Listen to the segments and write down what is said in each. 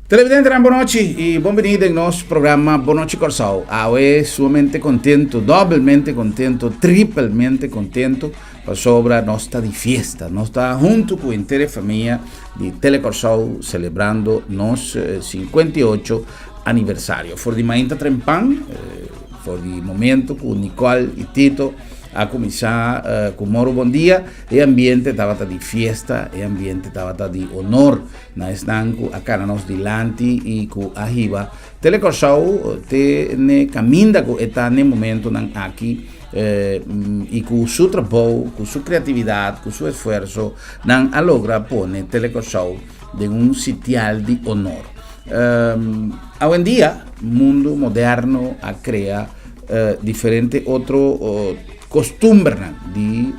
Televidentenan bon nochi y bon bini den nos programa Bon Nochi Kòrsou. Awe sumamente contento, dobelmente contento, tripelmente contento pasobra nos ta di fiesta. Nos ta hunto cu henter e famia di Telekòrsou celebrando nos 58 aniversario. For di mainta trempan, for di momento cu Nicole y Tito a cuminsa cu Moro Bon Dia, e ambiente tabata di fiesta, e ambiente tabata di honor na esnan ku a kana nos dilanti i ku a hiba Telekòrsou te n'e kaminda ku e ta n'e momentonan aki i ku su trabou, ku su kreatividat, ku su esfuerso nan a logra pone Telekòrsou den un sitial di honor. Awendia mundu moderno a krea diferente otro kostumbernan di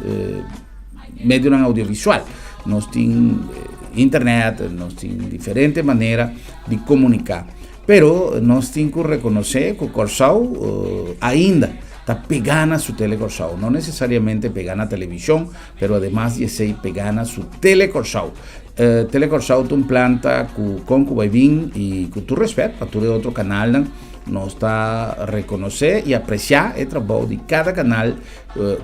medionan audiovisual. Nos tin internet, nos tin diferente manera di komuniká. Pero nos tin ku rekonosé ku Kòrsou ainda ta pegá na su Tele Kòrsou. No nesesariamente pegá na televishon, pero ademas di esei pegá na su Tele Kòrsou. Tele Kòrsou ta un planta ku kon ku bai bin i ku tur rèspèt pa tur e otro kanalnan, nos ta rekonosé i apresiá e trabou di kada kanal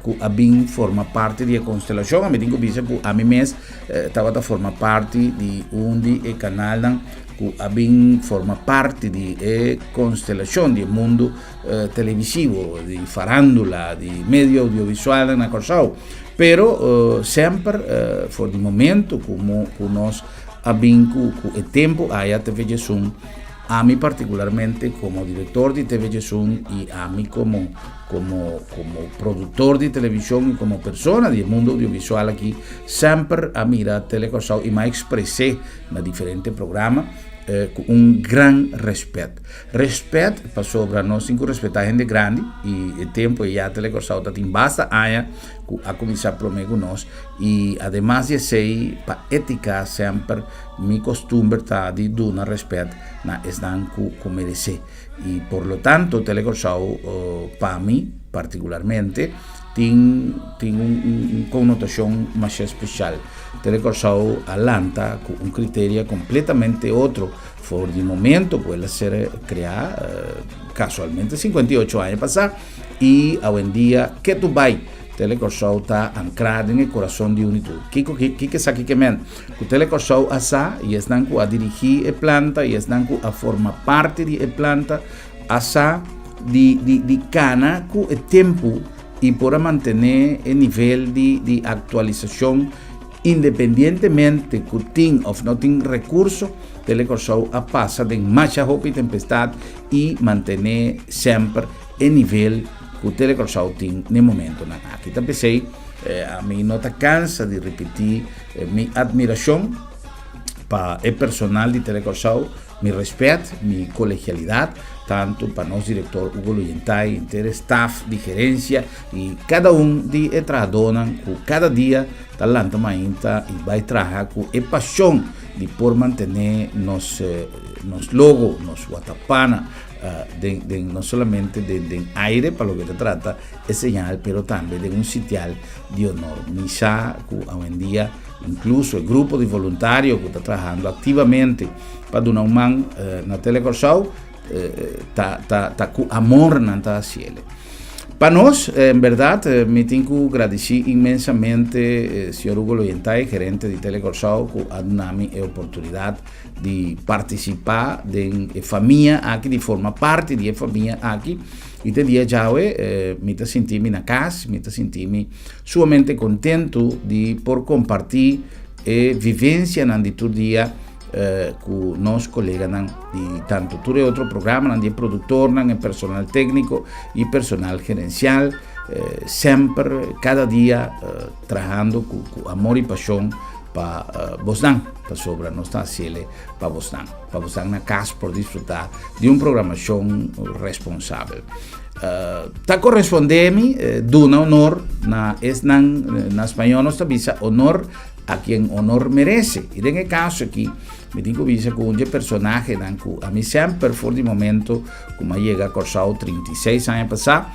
ku a bin forma parti di e konstelashon. Ami tin ku bisa ku ami mes tabata forma parti di un di e kanalnan ku a bin forma parti di e konstelashon di e mundu televisivo, di farándula, di medio audiovisualnan na Kòrsou. Pero semper for di momento ku ku nos a bin ku ku e tempu aya TV Djesun, ami partikularmente komo direktor di TV Djesun i ami komo Como como productor di television y como persona di e mundo audiovisual aki semper a mira Tele Kòrsou y m'a expres'é na diferente programa cu un gran respet. Respet pasobra nos tin cu respetá hende grandi y e tempo ei ya Tele Kòrsou ta tin basta aña cu a cuminsa prome cu nos y ademas di esey pa etica semper mi costumber ta di duna respet na esnan cu cu merecé. Y por lo tanto Telekòrsou pa mi partikularmente tin tin un un konotashon masha speshal. Telekòrsou a lanta ku un kriteria kompletamente otro for di momento ku el a ser kreá kasualmente 58 aña pasá y awendia ketu bai Telekòrsou ta ankrá den e kurason di un i tur. Kiko kiko esaki ke men? Ku Telekòrsou a sa i esnan ku a dirigí e planta i esnan ku a forma parti di e planta a sa di di di kana ku e tempu i por a mantené e nivel di di aktualisashon independientemente ku tin òf no tin rekurso. Telekòrsou a pasa den masha hopi tempestat i mantené semper e nivel ku Telekòrsou tin n'e momentonan aki. Ta p'esei ami no ta kansa di ripití mi atmirashon pa e personal di Telekòrsou, mi rèspèt, mi kolegialidat, tantu pa nos direktor Hugo Luyentay, henter e staf di gerensia i kada un di e trahadónan ku kada dia ta lanta mainta i bai traha ku e pashon di por mantené nos nos logo, nos watapana. Den den no solamente den den aire pa loke ta trata e señal pero tambe den un sitial di honor. Mi sa ku awendia inkluso e grupo di voluntario ku ta trahando aktivamente pa duna un man na Telekòrsou ta ta ta ku amor nan ta hasiel. Pa nos, en berdad, mi tin cu gradici inmensamente señor Hugo Loyentay, gerente di Telekòrsou, cu a duna mi e oportunidad di participá den e famia aki, di forma parti di e famia aki. I te dia djawe mi ta sinti mi na kas, mi ta sinti mi sumamente kontentu di por kompartí e vivensianan di tur dia ku nos koleganan di tantu tur e otro programanan, di e produktornan, e personal tékniko i personal gerensial, semper kada dia trahando ku amor i pashon pa bosnan, pasobra nos ta hasiele pa bosnan, pa bosnan na kas por disfrutá di un programashon responsabel. Ta korespondé mi duna honor na esnan, na spañó nos ta bisa honor a quien honor merece. I den e kaso aki mi tin ku bisa ku un dje personahenan ku ami semper for di momento ku mi a yega Kòrsou 36 aña pasá,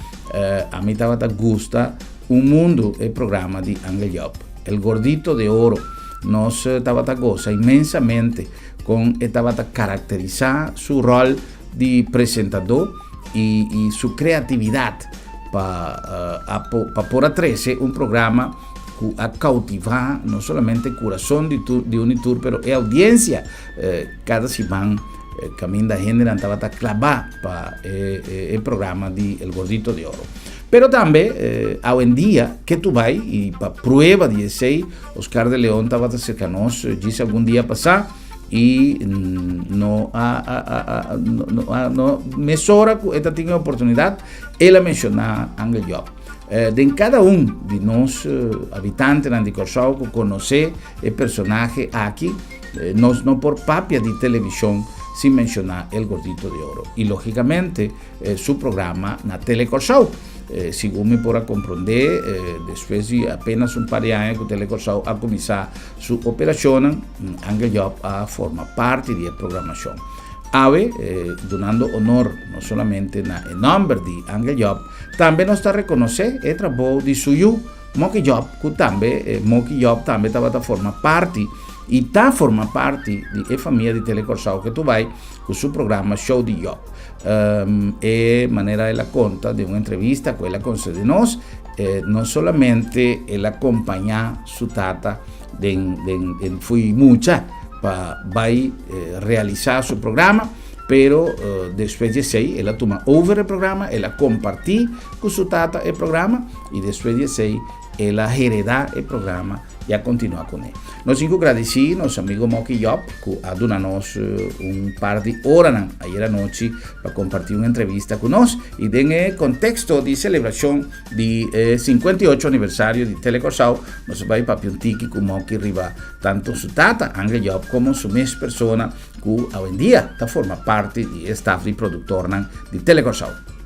ami tabata gusta Un Mundu, e programa di Angel Job. El Gordito de Oro. Nos tabata gosa inmensamente Kon e tabata karakterisá su ròl di presentadó i i su kreatividat pa a pa por a trese un programa ku a koutivá no solamente kurason di tur di un i tur pero e oudiensia kada siman kaminda hendenan tabata klabá pa e e programa di El Gordito de Oro. Pero tambe awendia ke tu bai i pa prueba di esei Oscar de Leon tabata serka nos djis algun dia pasá i no a a a a no a no mesora ku e ta tin e oportunidat el a menshoná Angel Job. Den kada un di nos habitantenan di Kòrsou ku konosé e personahe aki nos no por papia di televishon sin menshoná El Gordito de Oro i lógikamente su programa na Tele Kòrsou. Segun mi por a komprondé, despues di apenas un par di aña ku Tele Kòrsou a kuminsá su operashonnan, Angel Job a forma parti di e programashon. Awe, dunando onor no solamente na e nòmber di Angel Job, tambe nos ta rekonosé e trabou di su yu, Moki Job, ku tambe Moki Job tambe tabata forma parti i ta forma parti di e famia di Tele Kòrsou ke tu bai ku su programa Show di Job. E manera el a konta den un entrevista ku el a konsede nos, no solamente el a kompañá su tata den den den fui mucha pa bai realisá su programa, pero despues di esei el a tuma over e programa, el a kompartí ku su tata e programa i despues di esei el a heredá e programa i a kontinuá kuné. Nos tin ku gradisí nos amigo Moki Job ku a duna nos un par di oranan ayer anochi pa kompartí un entrevista ku nos i den e konteksto di selebrashon di e 58 aniversario di Tele Kòrsou nos a bai papia un tiki ku Moki riba tantu su tata Angel Job komo su mes persona ku awendia ta forma parti di e staf di produktornan di Tele Kòrsou.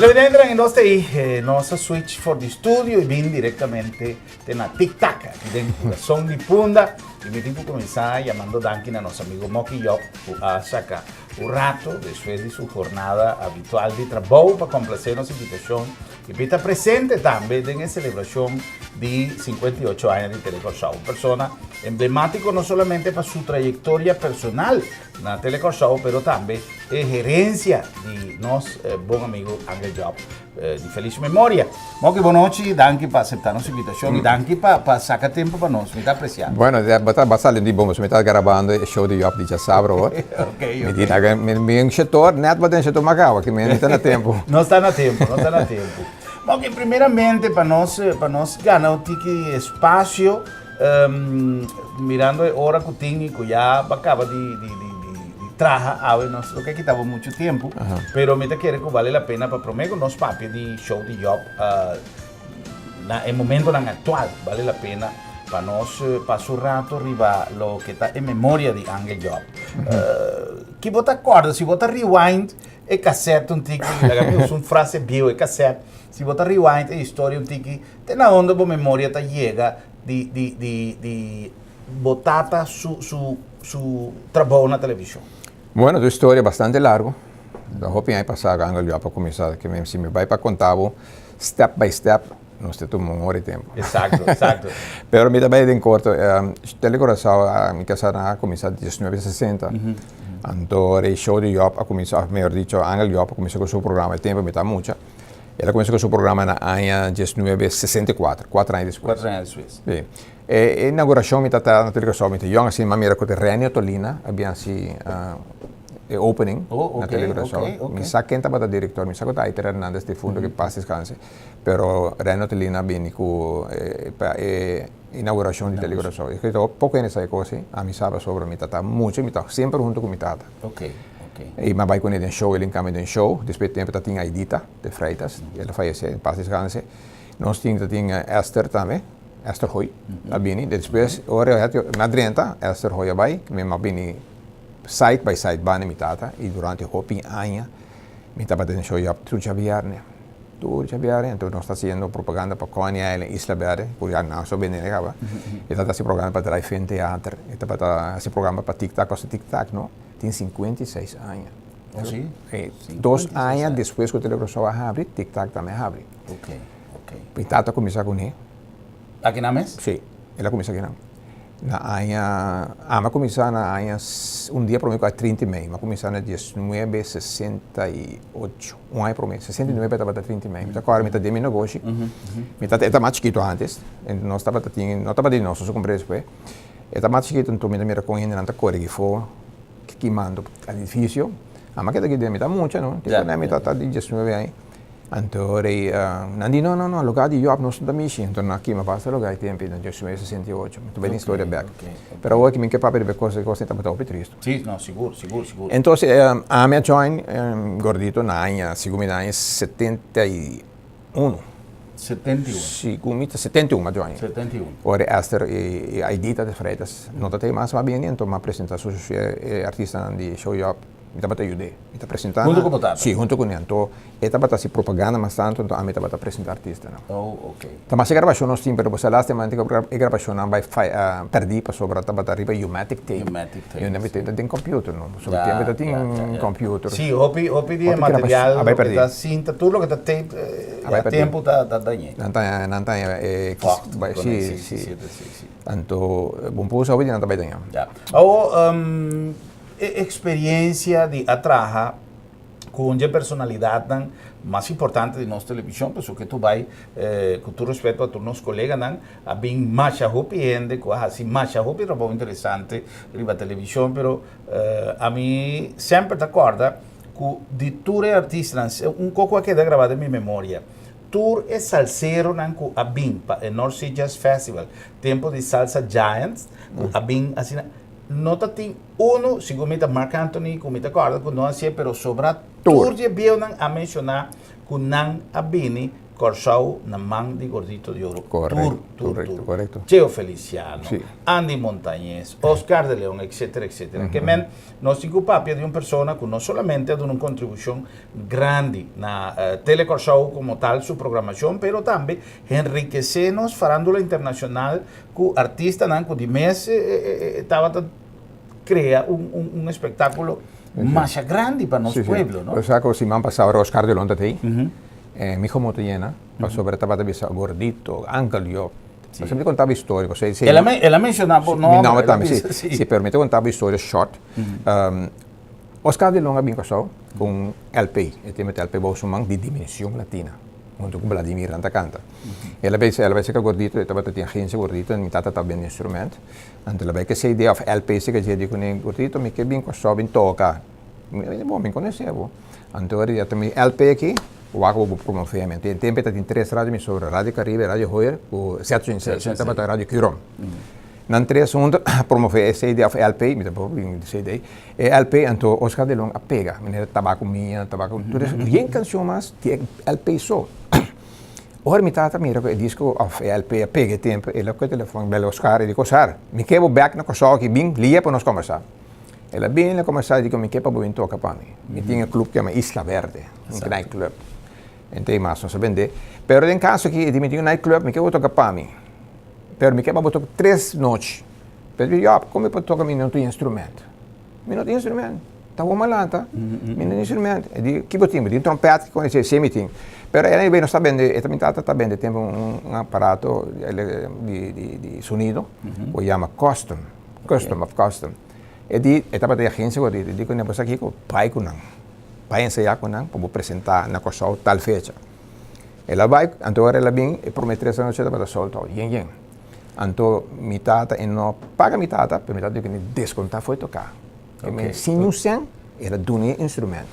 Televidentenan en nos ta ei, eh, nos a switch for di studio y bin directamente te na Tic Tac, aquí den Corazón di Punda. Y mi tin cu cuminsa llamando danki na nos amigo Moki Job, cu a saca un rato despues di su jornada habitual di trabou pa complacer nos invitacion Y pi ta presente tambe den e celebracion di 58 aña di Tele Kòrsou. Un persona emblematico no solamente pa su trayectoria personal na Tele Kòrsou, pero tambe e herencia di nos bon amigo Angel Job di feliz memoria. Moki, bon nochi, danki pa acepta nos invitacion y danki pa pa saca tempo pa nos, mi ta aprecia. Bueno, bo ta sali di bon, pasobra mi ta grabando e show di Job di djasabra awor. Ok, Mi di laga mi mi un shetor, net bo den shetor makawa, ki mi no ta na tempu. No sta na tempu, no sta na tempu. Ok, primeramente pa nos pa nos gana un tiki espacio, mirando e ora ku tin i ku ya bo a kaba di di di di di traha awe, nos no ke kita bo muchu tempu, pero mi ta kere ku bale la pena pa prome ku nos papia di show di Job Na e momentonan actual bale la pena pa nos pasa un rato riba loke ta e memoria di Angel Job. Ki bo ta corda si bo ta rewind e cassette un tiki, laga mi usa un frase bieu, e cassette, si bo ta rewind e historia un tiki, te na unda bo memoria ta yega di di di di bo tata su su su trabou na television? Bueno, tu historia bastante largo. Ta hopi aña pasa cu Angel Job a cuminsa, si mi bay pa conta bo Step by step nos ta tuma un ora di tempu. Exacto, exacto. Pero mi ta bai den korto. Tele Curaçao mi kasa nan a kuminsá 1960. Anto e show di Job a kuminsá, òf mehor dicho Angel Job a kuminsá ku su programa e tempu mi ta mucha. El a kuminsá ku su programa na aña 1964, kuater aña despues. Kuater aña despues. Sí. E inaugurashon mi ta ta na Tele Curaçao, mi ta yòn asina, mi a mira ku ta Renio Tolina a bin hasi e opening na Tele Curaçao. Mi sa ken tabata director, mi sa ku ta Aiter Hernandez difunto ke pas descanse, pero Reno Telina a bini ku pa e inauguracion di Tele Curaçao. E ta poko hende sa e kos ei, ami sa pasobra mi tata mucho, mi ta semper hunto ku mi tata. I mi a bai kuné den show, el a mi den show, despues di tempu ta tin Aidita de Freitas, el a fayesé, pas descanse. Nos tin ta tin Esther tambe, Esther Hoy a bini, despues ora mi a drenta, Esther Hoy a bai, mi a bini Side by side banda mi tata y durante hopi aña mi tabata den show job tur djabierne, tur djabierne, enton nos ta haciendo propaganda pa Coney Island, Isla Verde, cu ya nan so bende caba, e tabata haci propaganda pa Drive-In Theater, e tabata haci propaganda pa Tic Tac, pasobra Tic Tac no tin 56 aña. Oh, sí? Eh, dos aña despues ku Telekòrsou a habri, Tic Tac tambe a habri. Ok, ok. Mi tata a kuminsá kuné. Aki nan mes? Sí, el a kuminsá aki nan. Na aña, ami a kuminsá na aña, un dia promé ku a 30 di mei, mi a kuminsá na diesnuebe sesenta i ocho, un aña promé, 69 tabata 30 di mei. Mi ta kòrda mi ta den mi negoshi, mi tata e ta mas chikitu ántes, nos tabata tin, no tabata di nos, nos a kumpr'é despues. E ta mas chikitu, anto mi ta mira kon hendenan ta kore aki for. Kimando edifisio. Ama keda aki den mi ta mucha no. Tipo mi ta ta di 19 aña. Anto rei nan di no no no lugar di Job nos no ta mishi. Anto nan a kima basta lugar e tempo na 1968. Mi ta bai den historia bek. Pero awor ki mi ke papia riba e kos e kos tabata hopi tristu. Si no sigur sigur sigur. Entonces ami a join Gordito na aña segun mi na aña 71. 71. Segun mi ta 71 m'a join. 71. Ora Esther i Aidita de Freitas no ta tei mas, m'a bini anto m'a presenta su e artistanan di Show Job. Mi tabata yud'é. Mi ta presenta nan. Hunto ku bo tata? Si, hunto kuné. Anto e tabata hasi propaganda mas tantu, anto ami tabata presenta artistanan. Oh, ok. Ta mas e grabashon nos tin, pero bo sa lastimamente ku e grabashonnan bai pèrdí pasobra tabata riba U-matic tape. U-matic tape. U-matic tape ta den computer, no? Pasobra tempu ta tin computer. Si, hopi, hopi di e material loke ta sinta, tur loke ta tape, ya tempu ta dañ'é. Nan ta, nan ta e Vocht, si, si, si. Anto, bon por usa hopi di nan ta bai dañá. Ya. Awor, e experiencia di a traha ku un dje personalidatnan mas importante di nos televishon, pasobra ke tur bai, ku tur respeto pa tur nos koleganan, a bin masha hopi hende ku a hasi masha hopi trabou interesante riba televishon, pero ami semper ta kòrda ku di tur e artistanan, un koko a keda grabá den mi memoria, tur e salseronan ku a bin pa e North Sea Jazz Festival, tempu di Salsa Giants, ku a bin asina, No ta tin unu, segun mi ta Marc Anthony ku mi ta kòrda ku no a hasié, pero sobrá tur di e bieunan a menshoná ku nan a bini Kòrsou na man di Gordito di Oro. Tur, tur, tur. Cheo Feliciano, Andy Montañez, Oscar de Leon, etcetera, etcetera. Ke men, nos tin ku papia di un persona ku no solamente a duna un kontribushon grandi na Tele Kòrsou komo tal, su programashon, pero tambe enrikesé nos farándula internashonal Ku artistanan ku di mes tabata krea un espektákulo masha grandi pa nos pueblo, no? Si, si. Bo sa ku siman pasá ora Oscar de Leon ta tei, mi komo ta yena, pasobra e tabata bisa Gordito, Uncle Job. Pasobra mi ta kontaba historia, pasobra El a el a menshoná bo nomber. Mi nomber tambe, si. Si, pero mi ta kontaba historia short. Oscar de Leon a bin Kòrsou ku un LP, e tin mete LP bou su man, di Dimension Latina. Huntu ku Vladimir nan ta kanta. El a bisa, el a bisa ku Gordito, e tabata tin agensia Gordito, mi tata tabata bende instrument. Anto el a bai ku e CD òf LP si ke dje di kuné, Gordito mi ke bin Kòrsou bin toka. Mi a bisa, bo mi konosé bo. Anto ora di a tuma e LP aki, wak bo bo promové mi. Anto e tempu e tatin tres radio emisora, Radio Caribe, Radio Hoyer ku ZNC, tabata Radio Curom. Nan tres huntu a promové e CD òf LP, mi ta por bin di CD, e LP anto Oscar de Leon a pega, manera Tabaco Mia, Tabaco, tur esaki, bien canción mas di e LP so. Ora mi tata mira ku e disco òf e LP a pega e tempu, el a kohe telefòn bel Oscar, e di, Oscar, mi ke bo bèk na Kòrsou aki, bin lia pa nos kòmbersá. El a bini, el a kòmbersá, e di ku mi ke pa bo bin toka pa mi. Mi tin e club ku yama Isla Verde, un night club. Ente mas nos a bendé. Pero den kaso aki, e di mi tin un night club, mi ke bo toka pa mi. Pero mi ke pa bo toka tres nochi. Pero mi di, Job, kon mi por toka mi no tin instrument? Mi no tin instrument. Ta bon malanta. Mi no tin instrument. E di, ki bo tin? Bo tin trompet? Ki kon? E si, si mi tin. Pero e no ta bende, e ta mi tata ta bende tempu un aparato di di di sonido ku yama custom, custom of custom. E di, e tabata e agensia ku a di, e di ku bo sa kiko? Bai ku nan. Bai ensayá ku nan pa bo presentá na Kòrsou tal fecha. El a bai, anto ora el a bin, e promé tres anochi tabata sold out, yen yen. Anto mi tata, e no paga mi tata, pero mi tata di ku mi deskontá fo'i toká. E men sin niun sèn, el a duna e instrumènt.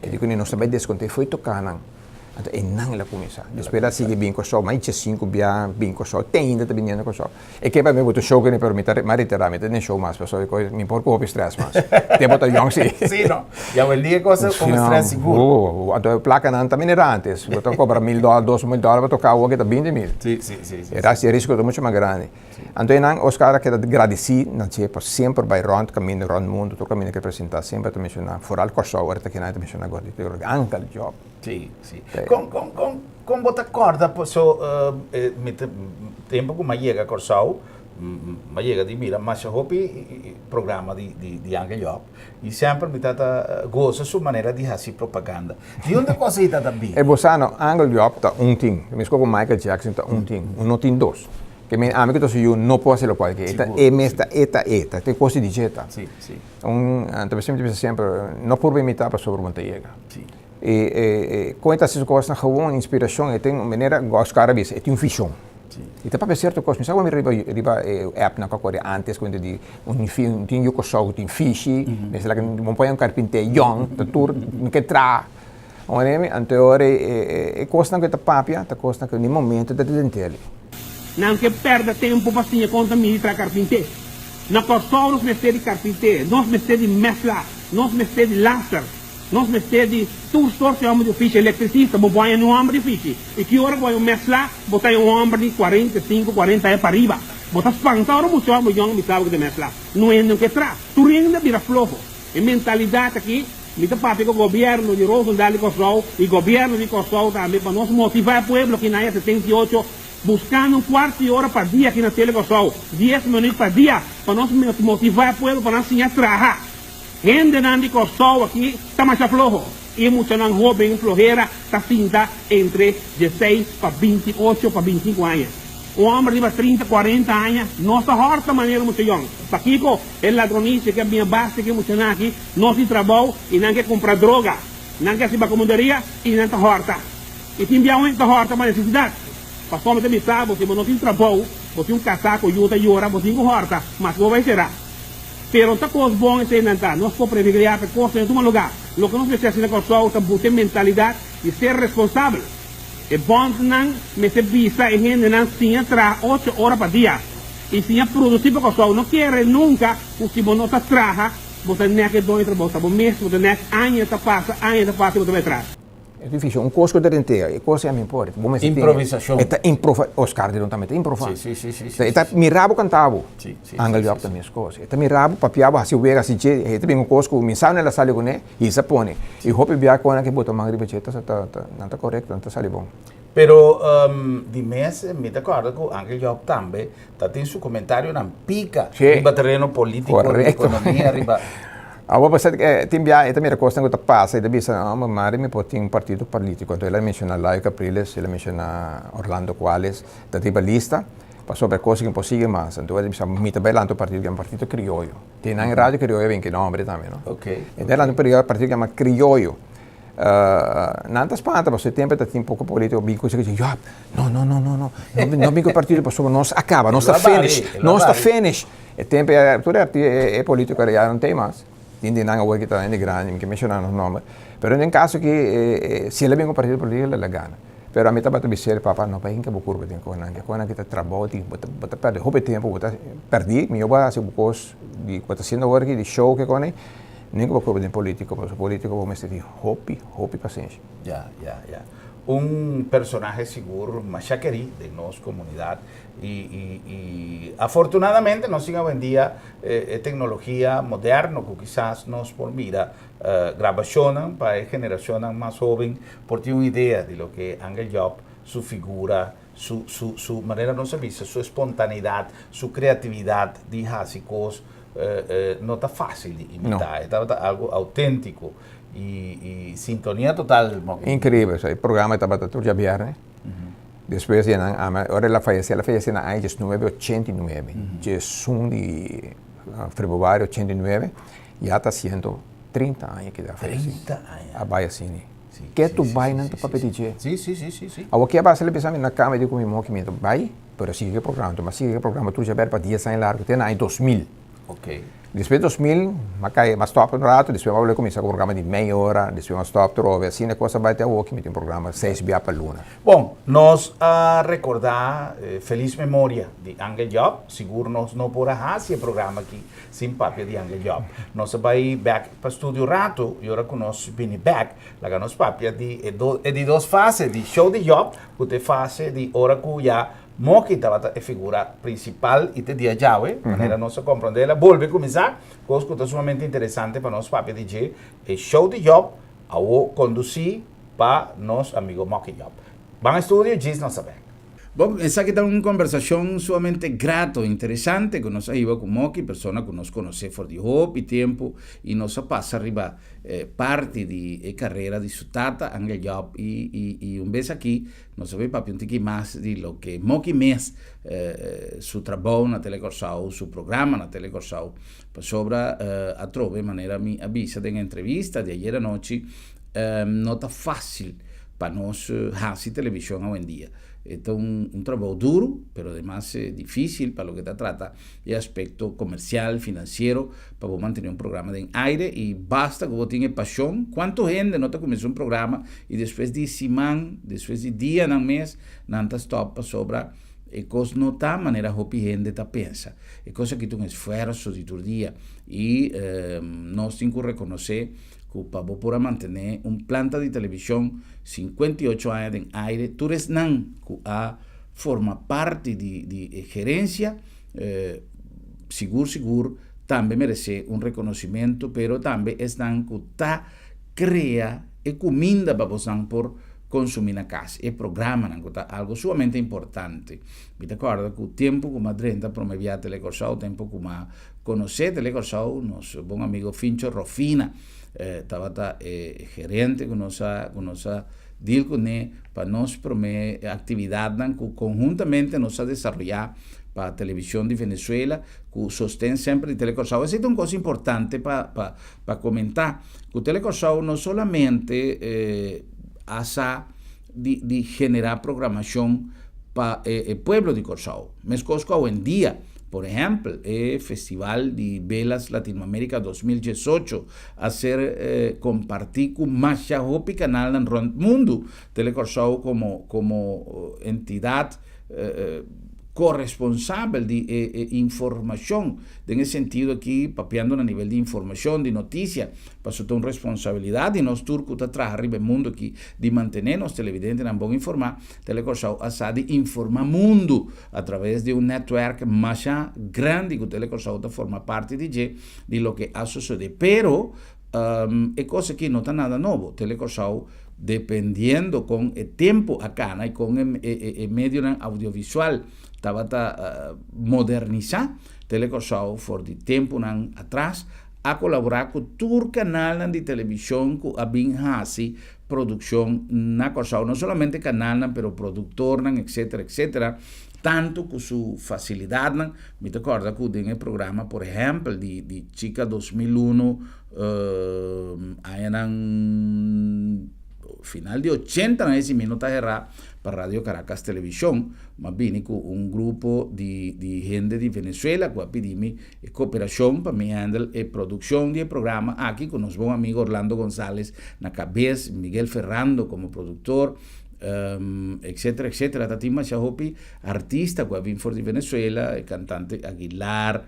E di ku nos ta bai deskont'é fo'i toká nan. Anto einan el a kuminsá. Despues el a sigui bin Kòrsou, mas di sinku bia bin Kòrsou, te ainda ta biniendo Kòrsou. E ke pa mi bo ta show kende pero mi ta mi a retira mi ta den show mas pasobra e mi por ku hopi stress mas. Tempo ta yong si. Si no. Ya bo liga cosa con stress sigur. Oh, anto e placanan ta manera antes. Bo ta cobra mil dollar, dos mil dollar pa toca awo ke ta binti mil. Si, si, si. E ras e risco ta mucho mas grandi. Anto einan Oscar a keda gradeci na dje pa semper bai rond caminda rond mundo tur caminda ke presenta semper ta menciona foral Kòrsou ora ta kinan e ta menciona Gordito Uncle Job. Si, si. Con, con, con, con bo ta corda paso mi ta, tempo cu mi a yega Corsou, mi a yega di mira masha hopi programa di di di Angel Job i semper mi tata gosa su manera di hasi propaganda. Di unda kos ei tata bin? E bo sa no, Angel Job ta un tin, mescos ku Michael Jackson ta un tin, un no tin dos. Ke men ami ku ta su yu no por hasi lokual ke e ta e mes ta e ta e ta te kos di dje ta. Un ta mi ta bisa semper no purba imitá pasobra bo no ta yega. E e kon e ta hasi su kosnan gewoon inspirashon e tin manera Oscar a bisa e tin un vishon. E ta papia sierto kos mi sa wak riba riba e appnan ku a kore antes ku di un tin yu Kòrsou ku tin fishi mester laga bo pone un karpinté yòn ta tur no ke traha anto e ora e kosnan ku e ta papia ta kosnan ku den momento ta dent'el. Nan ke pèrdè tempu pa siña kon ta midi traha karpinté. Na Kòrsou nos mester di karpinté, nos mester di mèsla, nos mester di laser. Nos mester di tur sorti hòmber di ofishi, elektrisista, bo bo haña un hòmber di ofishi. I ki ora bo haña un mèsla, bo ta haña un hòmber di 45, 40 aña pa riba. Bo ta spanta ora mucha hòmber yòn bisa bo ku ta mèsla. No hende no ke tra. Tur hende a bira floho. E mentalidat aki, mi ta papia ku gobièrnu di Roosendaal di Kòrsou i gobièrnu di Kòrsou tambe pa nos motivá e pueblo aki na aña 78 buskando un kuart di ora pa dia aki na Tele Kòrsou, dies minüt pa dia, pa nos motivá e pueblo pa nan siña traha. Hendenan di Kòrsou aki ta masha floho i e muchanan hóben flohera ta sinta entre dieseis pa 28 pa 25 aña. Un hòmber riba 30, 40 aña no sa hòrta manera mucha yòn. Pakiko? E ladronisia ke a bin a base ku e muchanan aki no tin trabou i nan ke kumpra droga, nan ke hasi bakomunderia i nan ta hòrta. I tin bia un ta hòrta pa nesesidat. Pasobra mi ta bisa bo, si bo no tin trabou, bo tin un kasá ku yu ta yora, bo tin ku hòrta, maske bo bai será. Pero ta kos bon eseinan ta. Nos por privilegiá pa e kosnan tuma lugá. Loke nos mester hasi na Kòrsou ta buta e mentalidat di ser responsabel. E bòntnan mester bisa e hendenan siña traha ocho ora pa dia i siña produsí pa Kòrsou. No kere nunka ku si bo no ta traha bo ta nèk e doño trabou. Ta bo mes bo ta nèk. Aña ta pasa, aña ta pasa i bo ta bai atras. E difícil, un kos ku ta rentega, e kos ei a mi por. Bo mester tin. Improvisashon. E ta improva, Oscar de Leon tambe ta improva. Si, si, si, si. E ta mira bo kanta bo. Si, si, Angel Job ta mes kos. E ta mira bo, papia bo, hasi wega, hasi dje. E ta bin un kos ku mi sa no el a sali kuné, i sa pone. I hopi bia ku nan ke bota man riba dje ta ta ta nan ta korekto, nan ta sali bon. Pero di mes mi ta kòrda ku Angel Job tambe ta tin su komentarionan pika riba tereno polítiko, riba ekonomia, riba. Awor bo sa tin bia e ta mira kosnan ku ta pasa i ta bisa, oh mari mi por tin un partido polítiko. Anto el a menshoná Layo Capriles, el a menshoná Orlando Cuales, ta riba lista pasobra e kos aki no por sigui mas. Anto el a bisa mi ta bai lanta un partido ku yama Partido Krioyo. Tin nan radio krioyo a bin ki nombre tambe no. E ta lanta un partido ku yama Krioyo. Nan ta spanta pasobra e tempo ta tin poko polítiko bin ku si Job, no no no no no no bin ku e partido pasobra nos a kaba, nos ta finish, nos ta finish. E tempo ei tur e polítiko ya no tin mas, tin di nan awor ki ta hende grandi, mi ke menshona nan nomber, pero den kaso aki si el a bin ku partido polítiko el a gana. Pero ami tabata bis'el, papa no pa hinka bo kurpa den konan aki, konan aki ta trabou, bo ta pèrdè hopi tempo, bo ta pèrdí, mihó bo a hasi bo kos di ku bo ta hasiendo awor aki di show ke konan ei. Nin ku bo prueba den polítiko, pasobra polítiko bo mester tin hopi, hopi pasenshi. Ya, ya, ya. Un personahe sigur masha kerí den nos komunidat i, i, i afortunadamente nos tin awendia e teknologia moderno ku kisas nos por mira grabashonnan pa e generashonnan mas hoben por tin un idea di loke Angel Job su figura, su, su, su manera nos a bisa, su espontaneidat, su kreatividat di hasi kos no ta fácil di imitá. E tabata algo auténtiko i sintonia total. Inkreibel. E programa tabata tur djabièrnè. Despues di nan ama, ora el a fayesé, el a fayesé na aña 1989, 11 di februari 89, ya ta 130 aña ku el a fayesé. 30 aña. A bai asina. Ke tur bai nan ta papia di dje. Sí, sí, sí, sí, sí. Awor ke a basa el a bisa mi na kama, e di ku mi moki mi ta bai. Pero sigui e programa, tuma sigui e programa tur djaber pa 10 aña largu te na aña 2000. Ok. Despues 2000, m'a kai, m'a stop un rato, despues m'a bolbe kuminsá ku programa di mei ora, despues m'a stop trobe, asina e kos a bai te awoki mi tin programa seis bia pa luna. Bon, nos a rekordá felis memoria di Angel Job, sigur nos no por a hasi e programa aki sin papia di Angel Job. Nos a bai bèk pa studio rato i ora ku nos bini bèk, Laga nos papia di e do, e di dos fase di show di Job, ku ta e fase di ora ku ya Moki tabata e figura prinsipal i te dia djawe, manera nos a komprondé, el a bolbe kuminsá, kos ku ta sumamente interesante pa nos papia di dje, e show di Job awo kondusí pa nos amigo Moki Job. Ban e studio, djis nos a bèk. Bon, esaki ta un conversacion sumamente grato, interesante cu nos a hiba cu Moki, persona cu nos conoce for di hopi tempo y nos a pasa riba parti di e carera di su tata, Angel Job, y y y un bes aki nos a bay papia un tiki mas di loke Moki mes su trabou na Tele Kòrsou, su programa na Tele Kòrsou, pasobra atrobe manera mi a bisa den entrevista di ayer anochi, no ta fácil pa nos hasi televishon awendia. E ta un un trabou duru, pero ademas difícil pa loke ta trata e aspecto comercial, financiero, pa bo mantene un programa den aire y basta cu bo tin e pasion. Cuanto hende no ta cuminsa un programa y despues di siman, despues di dianan mes, nan ta stop pasobra e cos no ta manera hopi hende ta pensa. E cos aki ta un esfuerzo di tur dia y nos tin cu reconoce ku pa bo por a mantené un planta di televishon 58 aña den aire, tur esnan ku a forma parti di di e gerensia sigur sigur tambe meresé un rekonosimentu, pero tambe esnan ku ta krea e kuminda pa bosnan por konsumí na kas, e programanan ku ta algu sumamente importante. Mi ta kòrda ku tempu ku mi a drenta promé bia Telekòrsou, tempu ku mi a Conoce Tele Kòrsou, nos bon amigo Fincho Rofina tabata e gerente ku nos a ku nos a deal kuné pa nos promé aktividatnan ku konhuntamente nos a desaroyá pa televishon di Venezuela ku sosten semper di Tele Kòrsou. Esei ta un kos importante pa pa pa komentá ku Tele Kòrsou no solamente a sa di di generá programashon pa e pueblo di Kòrsou, meskos ku awendia. Por ehèmpel, e Festival di Velas Latinoamérica 2018 a ser kompartí ku masha hopi kanalnan rònt mundu. Tele Kòrsou komo komo entidat koresponsabel di e e informashon den e sentido aki papiando na nivel di informashon, di notisia, Pasobra ta un responsabilidat di nos tur ku ta traha riba e mundu aki di mantené nos televidentenan bon informá. Tele Kòrsou a sa di informá mundu a traves di un nètwèrk masha grandi ku Tele Kòrsou ta forma parti di dje di loke a sosodé. Pero e kos aki no ta nada nobo. Tele Kòrsou dependiendo kon e tempu a kana i kon e medionan audiovisual tabata modernisá, Tele Kòrsou for di tempunan atras a kolaborá ku tur kanalnan di televishon ku a bin hasi produkshon na Kòrsou, no solamente kanalnan pero produktornan etsetera etsetera, tantu ku su fasilidatnan. Mi ta kòrda ku den e programa por ehèmpel di di Chica 2001 añanan final di ochentannan esi mi no ta herá pa Radio Caracas Televishon, m'a bini ku un grupo di di hende di Venezuela ku a pidi mi E koperashon pa mi handle e produkshon di e programa aki ku nos bon amigo Orlando Gonzales na kabes, Miguel Ferrando komo produktor, etcetera etcetera. Ta tin masha hopi artista ku a bin for di Venezuela, e kantante Aguilar,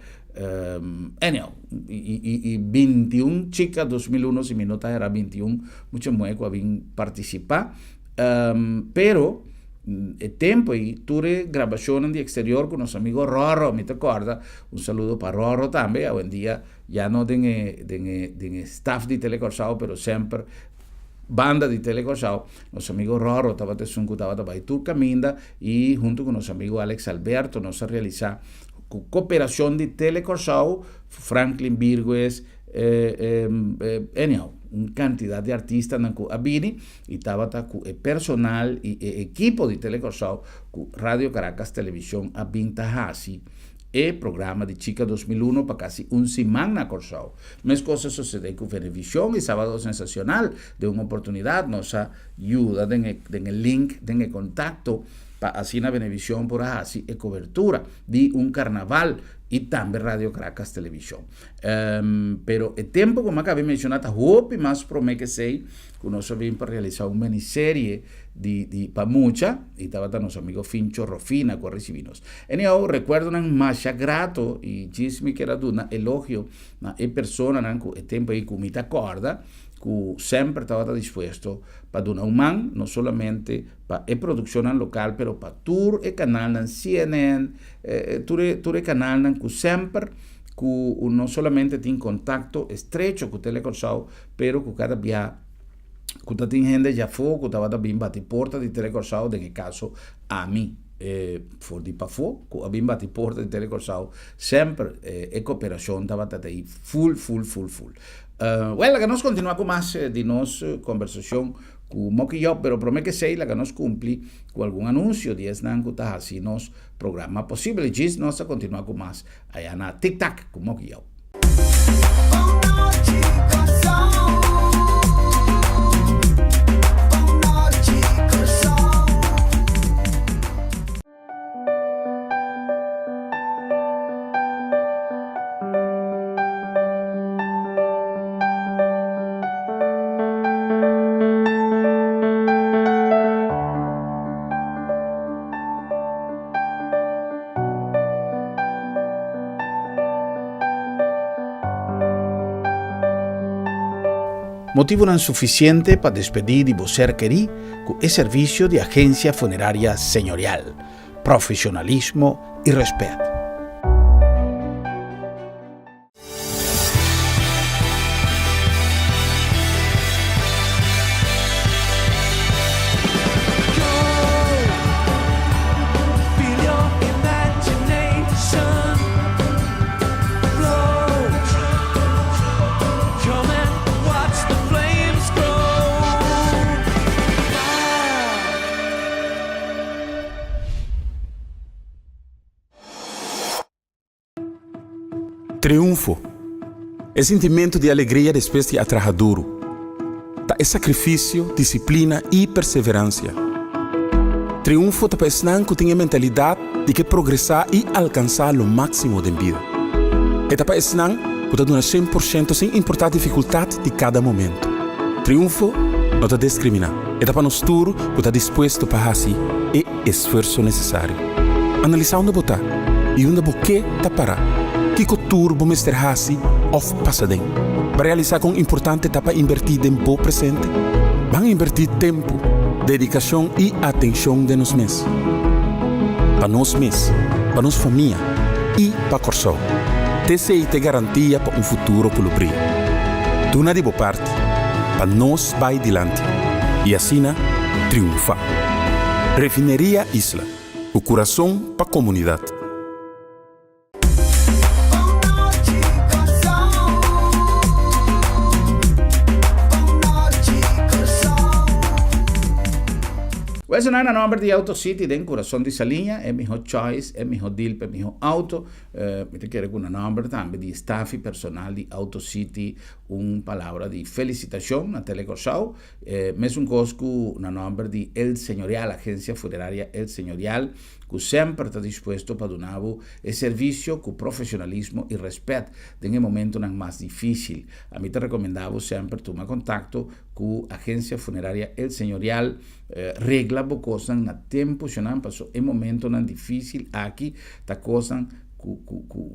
anyhow, i 21 chika 2001 si mi no ta hera 21 mucha muhé ku a bin partisipá. Pero e tempo ei tur e grabashonnan di eksterior ku nos amigo Roro, mi ta kòrda, un saludo pa Roro tambe, awendia ya no den e den e den e staf di Tele Kòrsou pero semper banda di Tele Kòrsou, nos amigo Roro tabata esun ku tabata bai tur kaminda i huntu ku nos amigo Alex Alberto nos a realisá ku koperashon di Tele Kòrsou, Franklin Virgues, anyhow, un kantidat di artistanan ku a bini. I tabata ku e personal i e ekipo di Tele Kòrsou ku Radio Caracas Televishon a bin ta hasi e programa di Chica 2001 pa kasi un siman na Kòrsou. Meskos a sosede ku Venevishon i Sábado Sensacional. Den un oportunidat nos a yuda den e den e link, den e kontakto pa asina Venevishon por a hasi e kobertura di un karnaval i tambe Radio Caracas Televishon. Pero e tempu ku mi a kaba di menshoná ta hopi mas promé ku esei. Ku nos a bin pa realisá un miniserie di di pa mucha i tabata nos amigo Fincho Rofina ku a risibí nos. Anyhow, rekuerdonan masha grato i djis mi kier a duna elogio na e personanan ku e tempu ei ku mi ta kòrda ku semper tabata dispuesto pa duna un man, no solamente pa e produkshonnan lokal pero pa tur e kanalnan CNN, tur e tur e kanalnan ku semper ku no solamente tin kontakto estrecho ku Tele Kòrsou Pero ku kada bia ku ta tin hende djafó ku tabata bin bati porta di Tele Kòrsou, den e kaso ami. For di pafó ku a bin bati porta di Tele Kòrsou semper e koperashon tabata ta ei ful ful ful ful. Wèl laga nos kontinuá ku mas di nos kombersashon ku Moki Job pero promé ke esei laga nos kumpli ku algun anunsio di esnan ku ta hasi nos programa posibel. Djis nos ta kontinuá ku mas aya na Tik Tak ku Moki Job. Motibunan sufisiente pa despedí di bo ser kerí ku e servisio di Agencia Funeraria Señorial. Profesionalismo i rèspèt. Triunfo, E sintimentu di alegria despues di a traha duru. Ta e sakrifisio, disiplina i perseveransia. Triunfo ta pa esnan ku tin e mentalidat di ke progresá i alkansá lo máksimo den bida. E ta pa esnan ku ta duna shen por shento sin importá difikultat di kada momentu. Triunfo no ta deskriminá, e ta pa nos tur ku ta dispuesto pa hasi e esfuerso nesesario. Analisá unda bo ta i unda bo ke ta pará. Kiko tur bo mester hasi òf pasa den? Bo a realisá kon importante ta pa inbertí den bo presente? Ban inbertí tempu, dedikashon i atenshon den nos mes. Pa nos mes, pa nos famia i pa Kòrsou. T'esei t'e garantia pa un futuro ku lo bria. Duna di bo parti pa nos bai dilanti i asina triunfá. Refineria Isla, ku kurason pa komunidat. Wèl na nòmber di Auto City den kurason di Saliña, e mihó choice, e mihó deal pa e mihó auto. Mi ta kere ku na nòmber tambe di staf i personal di Auto City un palabra di felisitashon na Tele Kòrsou. Mesun kos ku na nòmber di El Señorial, Agensia Funeraria El Señorial, ku semper ta dispuesto pa duna bo e servisio ku profesionalismo i rèspèt den e momentonan mas difísil. Ami ta rekomendá bo semper tuma kontakto ku Agensia Funeraria El Señorial. Regla bo kosnan na tempu shonnan paso e momentonan difísil aki ta kosnan ku ku ku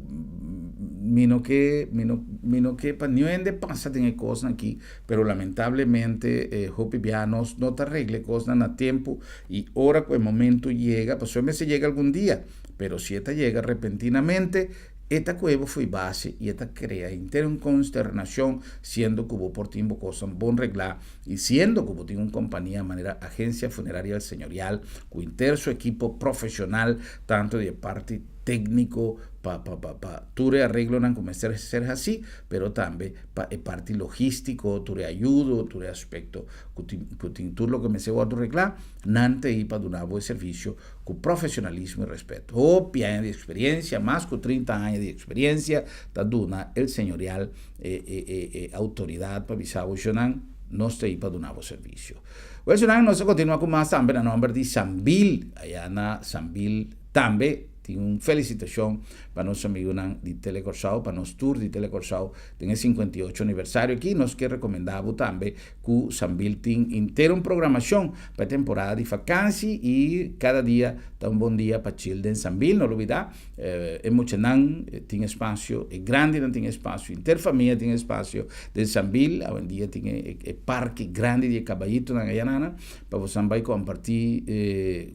mi no ke mi no mi no ke pa niun hende pasa den e kosnan aki pero lamentablemente hopi biaha nos no ta regla e kosnan na tempu I ora ku e momentu yega, pasobra e mester yega algun dia, pero si e ta yega repentinamente, e ta kohe bo fo'i base i e ta krea henter un konsternashon, siendo ku bo por tin bo kosnan bon reglá i siendo ku bo tin un kompania manera Agencia Funeraria El Señorial ku henter su ekipo profeshonal, tantu di e parti tékniko pa pa pa pa tur e areglonan ku mester ser hasí, pero tambe pa e parti logístiko, tur e ayudo, tur e aspekto ku tin ku tin tur loke mester wòrdu reglá, nan ta ei pa duna bo e servisio ku profesionalismo i rèspèt. Hopi aña di eksperiensia, mas ku 30 aña di eksperiensia, ta duna El Señorial e e e e outoridat pa bisa bo shonnan, nos ta ei pa duna bo servisio. Wèl shonnan, nos ta kontinuá ku mas tambe na nòmber di Sambil, ayá na Sambil tambe. Tin un felicitacion pa nos amigunan di Tele Corsou, pa nos tur di Tele Corsou den e 58 aniversario aki. Nos ke recomenda bo tambe cu Sambil tin henter un programacion pa e temporada di vakantie y cada dia ta un bon dia pa chill den Sambil. No lubida, e muchanan tin espacio, e grandinan tin espacio, henter famia tin espacio den Sambil. Awendia tin e parke grandi di e cabayitonan ayanana. Pa bosan bai kompartí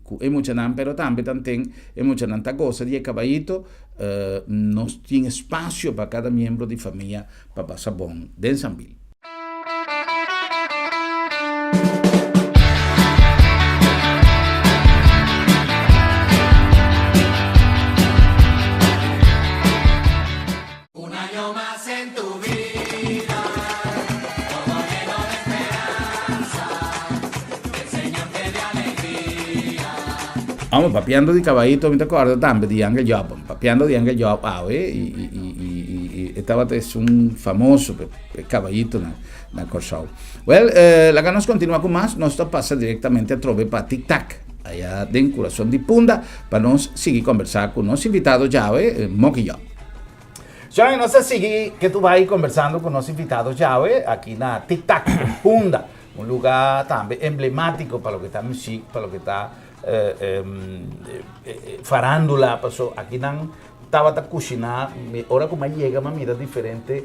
ku e muchanan, pero tambe tanten e muchanan ta gosa di e kabayito, nos tin espasio pa kada miembro di famia pa pasa bon den Sambil. Amo papiando di cabayito mi ta corda tambe di Angel Job. Papiando di Angel Job awe y y y y y e tabata esun famoso pe pe cabayito na na Corsou. Well, eh, laga nos continua cu mas, nos ta pasa directamente atrobe pa Tic Tac, aya den Curason di Punda, pa nos sigui conversa cu nos invitado djawe, Moki Job. Señora, nos ta sigui ke tu bai conversando cu nos invitado djawe aki na Tic Tac, den Punda, un luga tambe emblematico pa loke ta muziek, pa loke ta farandula, paso aki nan tabata cushiná, mi ora cu mi a yega mi a mira diferente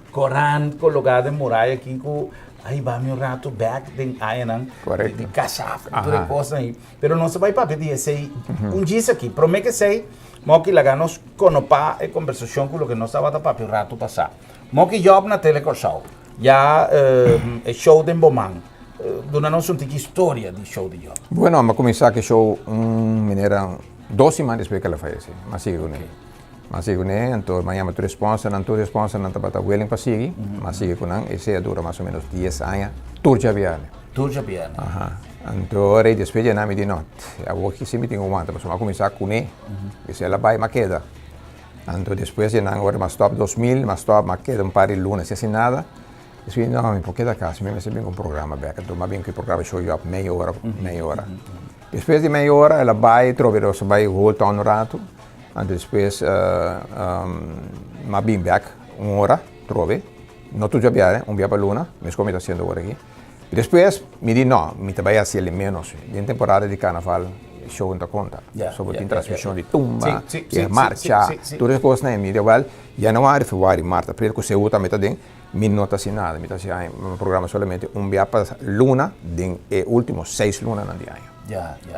corant coloca den muraya aki cu a hiba mi un rato bek den añanan di Kasaf y tur e cosnan ayi. Pero nos ta bai papia di esey un djis aki. Prome cu esey, Moki laga nos konopá e kombersashon ku loke nos tabata papia un ratu pasá. Moki Job na Tele Kòrsou, ya e show den bo man. Duna nos un tiki historia di show di Job. Bueno, mi a kuminsá ku e show un manera dos siman despues ku el a fayesé. Mi a sigui kuné. Mi a sigui kuné, anto mi a yama tur e sponsornan, tur e sponsornan tabata willing pa sigui. Mi a sigui ku nan, esei a dura mas o ménos dies aña, tur djabièrnè. Tur djabièrnè. Aha. Anto ora despues di anan mi di no, awor ki si mi tin ku wanta pasobra mi a kuminsá kuné, esei el a bai mi a keda. Anto despues di anan ora mi a stòp 2000, mi a stòp, mi a keda un par di luna sin hasi nada. Despues mi di no, mi por keda kas, mi mester bin ku un programa bèk. Anto mi a bin ku e programa Show You Up mei ora, mei ora. Despues di mei ora el a bai trobe nos a bai Holtown un ratu. Anto despues mi a bin bèk un ora trobe, no tur djabiaha, un bia pa luna, meskos mi ta hasiendo awor aki. Despues mi di no, mi ta bai hasi el menos. Den temporada di carnaval show no ta conta. So bo tin transmision di tumba, di marcha, tur e cosnan e mi di well, januari, februari, mart, april cu seú tambe ta den, mi no ta hasi nada. Mi ta hasi un programa solamente un bia pa luna den e ultimo seis lunanan di aña.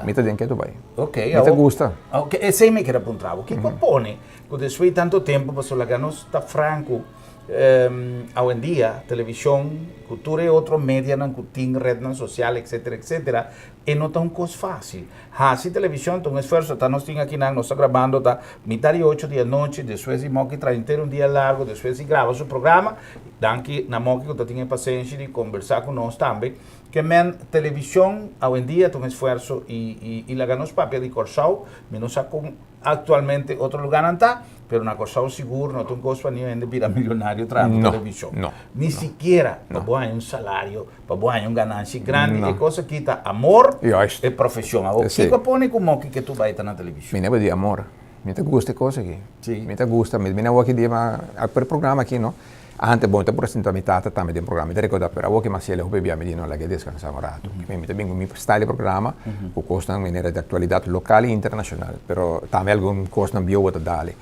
Mi ta den ketu bai. Mi ta gusta. Ok, esey mi kere puntra bo. Kico a pone cu despues di tanto tempo pasobra laga nos ta franco, Awendia televishon ku tur e otro medianan ku tin, rednan sosial etcetera etcetera, e no ta un kos fásil. Hasi televishon ta un esfuerso, ta nos tin akinan, nos ta grabando ta mitar di ocho di anochi, despues di Moki traha henter un dia largo, despues di graba su programa, danki na Moki ku ta tin e pasenshi di kombersá ku nos tambe. Ke men televishon awendia ta un esfuerso i i laga nos papia di Kòrsou, mi no sa kon. Actualmente otro lugarnan ta, pero na Kòrsou sigur no ta un kos pa niun hende bira millonario trahando No, televishon. no, Ni no. sikiera pa No. bo haña un salario, pa bo haña un gananshi grandi. No. E kos aki ta amor Juist. e profeshon. Awor, Sí. kiko a pone ku moki ke tu bai ta na televishon? Mi never di amor. Mi ta gusta e kos aki. Sí. Mi ta gusta. Mi mi na wak di ma a per programa aki no. Antes bon ta presenta mi tata tambe den programa, mi ta recorda, pero awor ke Marcelo hopi bia mi di no laga e descansa un rato. Mi ta bin ku mi style di programa ku kosnan manera di actualidad local y internacional, pero tambe algun kosnan bieu bo ta dali.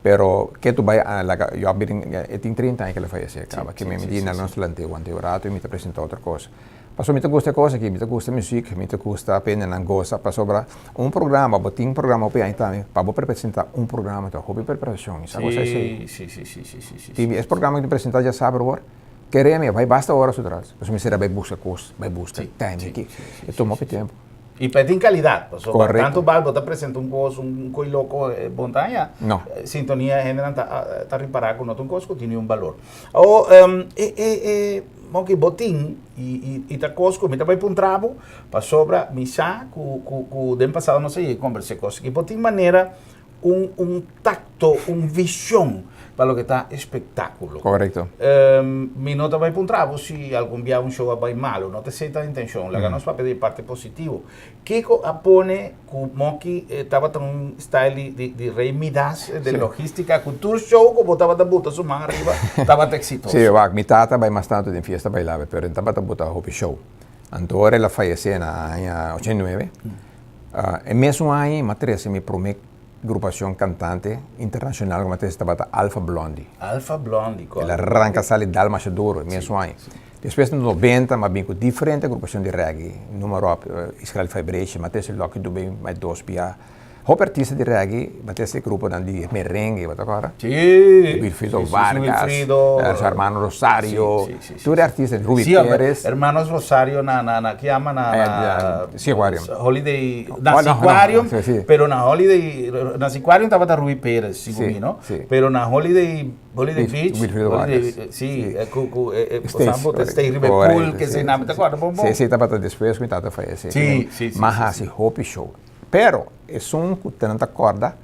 Pero ke tu bai a laga yo a bin e tin 30 aña ke el a fayece kaba, ke mi di na nos lant'e wanta un rato y mi ta presenta otro kos. Pasobra mi ta gusta e kos aki, mi ta gusta muziek, mi ta gusta pa hendenan gosa, pasobra un programa, bo tin programa hopi aña tambe, pa bo presenta un programa ta hopi preparashon, mi sa cosa esei. Sí, sí, sí, sí, sí, sí. Tin es programa ku mi presenta djasabra awor, kere mi a bai basta ora su tras, pasobra mi mester a bai buska kos, bai buska time aki, e tuma hopi tempu. I pa e tin kalidat, pasobra Korekto. tantu bal bo ta presenta un kos, un koi loko bon ta haña, No. sintonia hendenan ta ta ripará ku no ta un kos ku tin un balor. Awor, e e e moki bo tin i i ta kos ku mi ta bai puntra bo, pasobra mi sa ku ku ku den pasado nos a yega kombers'é kos aki. Bo tin manera un un tacto, un vision pa loke ta espectáculo. Correcto. Mi no ta bai puntra bo si algun bia un show a bai malo, no ta esei ta intencion, laga nos papia di e parti positivo. Kiko a pone cu Moki tabata un style di di di Rey Midas den logistica, cu tur show cu bo tabata buta su man ariba tabata exitoso? Si, wak, mi tata a bai mas tanto den fiesta bailabel, pero e tabata buta hopi show. Anto ora el a fayece na aña 89, E mesun aña mi a trese mi prome grupacion cantante internacional cu mi a trese tabata Alpha Blondy. Alpha Blondy, El a ranca sali dal masha duro e mesun aña. Despues na noventa mi a bin cu diferente grupacion di reggae, Numero Up, Israel Vibration, mi a trese Lucky Dube, mi dos bia. Hopi artista di reggae, mi a trese e gruponan di merengue, bo ta acorda? Sí. Wilfrido Sí, sí, Vargas, Wilfrido. su hermano Rosario, Sí, sí, sí, tur e artista, Ruby Sí, hombre, Perez. Hermanos Rosario na, na, na, ki yama na, na, Seaquarium. Holiday, na Oh, no, no, Seaquarium, sí, sí. pero na Holiday, na Seaquarium tabata Ruby Perez, sigun Sí, mi, no? sí. Pero na Holiday, Holiday Beach, Wilfrido Holiday, Vargas. sí, Sí. ku, ku, States, Sambo, correcto. stay riba e pool, Correcto, ke sí, se nami, sí, ta sí. acorda bon bon? Sí, sí, tabata despues ku mi tata fayece. Sí, sí, sí, M'a sí, hasi sí. hopi show. Pero esun ku nan ta kòrda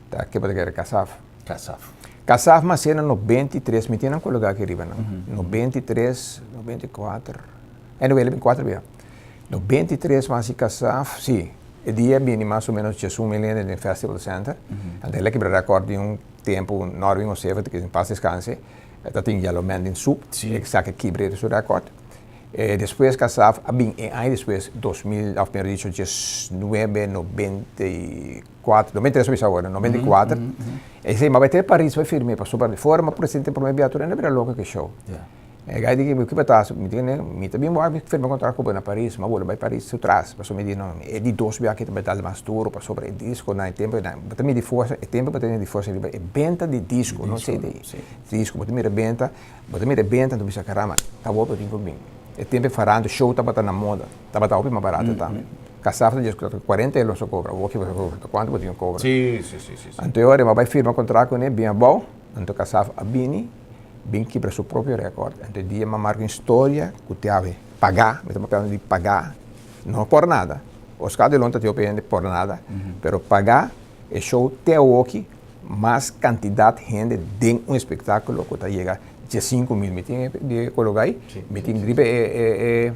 ta ke bo ta kere Kasaf. Kasaf. Kasaf m'a hasié na 93, mi tin nan kologá aki riba nan. 93, 94, anyway el a bin kuater bia. 93 m'a hasi Kasaf, si, e dia a bini mas o ménos 11,000 hende den Festival Center. Anto el a kibra rèkòrt di un tempu Norwin Josefa, ke en pas deskanse, ta tin Yellow Man den Soep, e sa ke kibra su rèkòrt. Despues Kasaf a bin e aña despues, 2000, òf mihor dicho 1994, 93 a bisa awor, 94, esei m'a bai te Paris bai firm'é pasobra di for m'a present'é promé bia tur hende a bira loko ku e show. E gai di ki bo ta hasi? Mi di mi ta bin wak mi firma kontrato ku bo na Paris, m'a wòrdu bai Paris su tras pasobra mi di no e di dos bia aki ta bai dal mas duro pasobra e disko na e tempu bo ta midi forsa e tempu bo ta midi forsa riba e benta di disko no CD, disko bo ta mira benta. Bo ta mira e benta, anto bisa caramba, ta awor bo tin cu bin. E tempo e farando show tabata na moda, tabata hopi mas barato tambe. Casaf ta djes 40 euro so cobra, awor ki bo ta cobra, ta cuanto bo tin cu cobra? Si, si, si, si. Anto e ora bo a bay firma contract cune, bin abao, anto Casaf a bini, bin kibra su propio record. Anto e dia m'a marca un historia cu te awe paga, mi ta papiando di paga, no por nada. Oscar de Leon ta tin hopi hende por nada, pero paga e show te awoki Mas kantidat hende den un espektákulo ku ta yega 15,000. Mi tin di kologá ei, mi tin riba e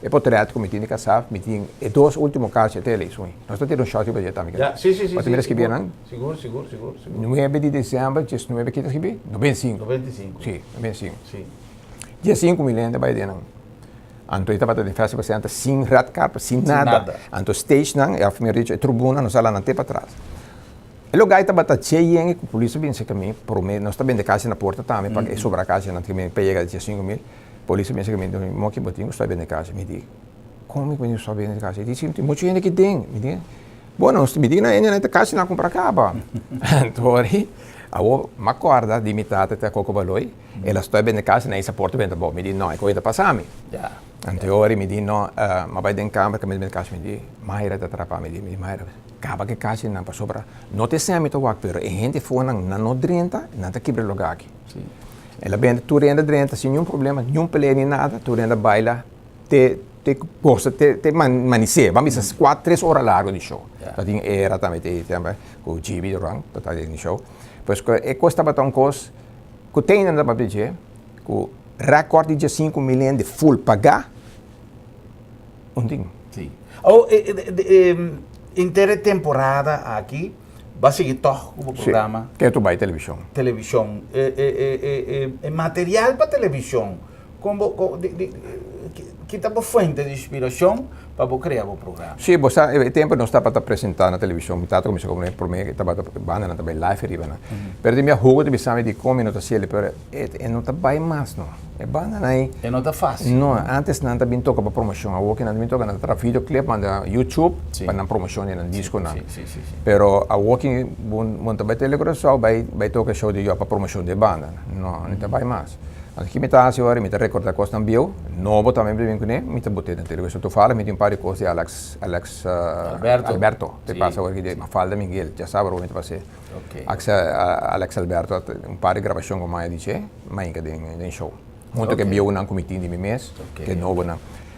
e potrèt ku mi tin di kasá, mi tin e dos último karchi tele ei sui. Nos ta tira un shòt riba dje tambe. Ya, si, si, si. Bo ta mira skibí nan? Sigur, sigur, sigur, sigur. 9 di desèmber, 19 ki ta skibí? 95. 95. Si, 95. Si. 15,000 hende bai den nan. Anto e tabata den Festival Center sin red carpet, sin nada. Anto stage nan, òf mihor dicho e tribuna nos a lanan te patras. E lugar tabata che yen ku polis a bin serka mi prome nos ta bende kashi na porta tambe pa e sobra kashi nan tin pa yega 15,000 polis a bin serka mi di moki bo tin ku stòp bende kashi mi di kon mi ku stòp bende kashi e di si tin muchu hende aki den mi di bueno mi di nan hende nan ta kashi nan kumpra kaba anto awor mi a kòrda di mi tata ta koko baloi el a stòp bende kashi nan a hisa porta benta abou mi di no e koe ta pasa mi anto ora mi di no mi a bai den kamber kaminda bende kashi mi di Mayra ta trapa mi di Mayra Kaba ke kashinan pasobra no ta esei mi ta wak pero e hende fonan nan no drenta nan ta kibra e lugar aki. El a bende tur hende a drenta sin niun problema niun pelea ni nada tur hende a baila te te gosa te te manisé ban bisa kuater tres ora largo di show. Ta tin era tambe te tambe ku Gibi Duran ta ta den show. Pues e kos tabata un kos ku te ainda nan ta papia dje ku rekòrt di 15,000 hende ful pagá. Un tin. Sí. Oh, e, e, e, inter e temporada aki, ba sigui toch ku bo programa. Sí, ke bai televishon. Televishon. E, e, e, e, e, e material pa televishon, kon bo, kon, di, di, ki ta bo fuente di inspirashon pa bo krea bo programa? Sí, bo sa, e tempo nos tabata presentá na televishon, mi tata kuminsá komo promé tabata bandanan ta bai live riba nan. Pero di mi a hogo ta bisa mi di kon mi no ta hasiel, pero E no ta bai mas no. E bandanan ei. E no ta fácil. No, antes nan ta bin toka pa promoshon. Awor ke nan ta bin toka nan ta traha videoclip manda YouTube pa nan promoshon di nan diskonan. Sí, sí, sí. Pero awor ke bo no ta bai Tele Curaçao bai bai toka show di yo pa promoshon di e banda. No, no ta bai mas. Anto ki mi ta hasi ora mi ta rekorda kosnan bieu, nobo tambe mi ta bin kuné, mi ta bot'é den Tele Curaçao. Toevallig mi tin un par di kos di Alex Alex Alberto. Alberto. Te pasa awor ki di Mafalda Miguel. Dja sa awor mi ta pas'é. Alex Alberto un par di grabashon ku maya di dje, m'a hinka den show. Huntu ku e bieunan ku mi tin di mi mes, ku e nobonan.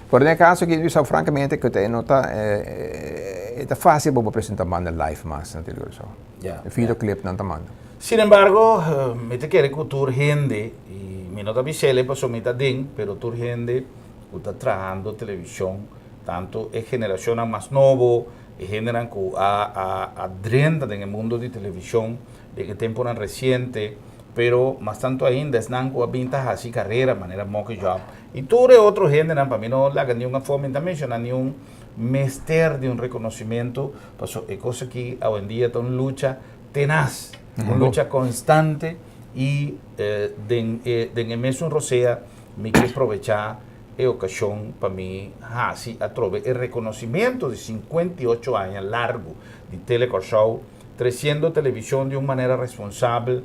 Pero den e kaso aki, mi sa frankamente ku e no ta, e ta fásil pa bo presentá banda live mas na Tele Curaçao. E videoclipnan ta manda. Sin embargo, mi ta kere ku tur hende, i mi no ta bis'el pasobra mi ta den, pero tur hende ku ta trahando televishon, tantu e generashonnan mas nobo, E hendenan ku a a a drenta den e mundo di televishon den e temponan resiente, pero mas tantu ainda esnan ku a bin ta hasi karera manera Mocky Job i tur e otro hendenan, pa mi no laga niun afó, mi no ta menshoná niun mester di un rekonosimentu, paso e kos aki awendia ta un lucha tenas, un lucha konstante i den e den e mesun rosea mi ke probechá e okashon pa mi hasi atrobe e rekonosimento di 58 aña largu di Tele Kòrsou, tresiendo televishon di un manera responsabel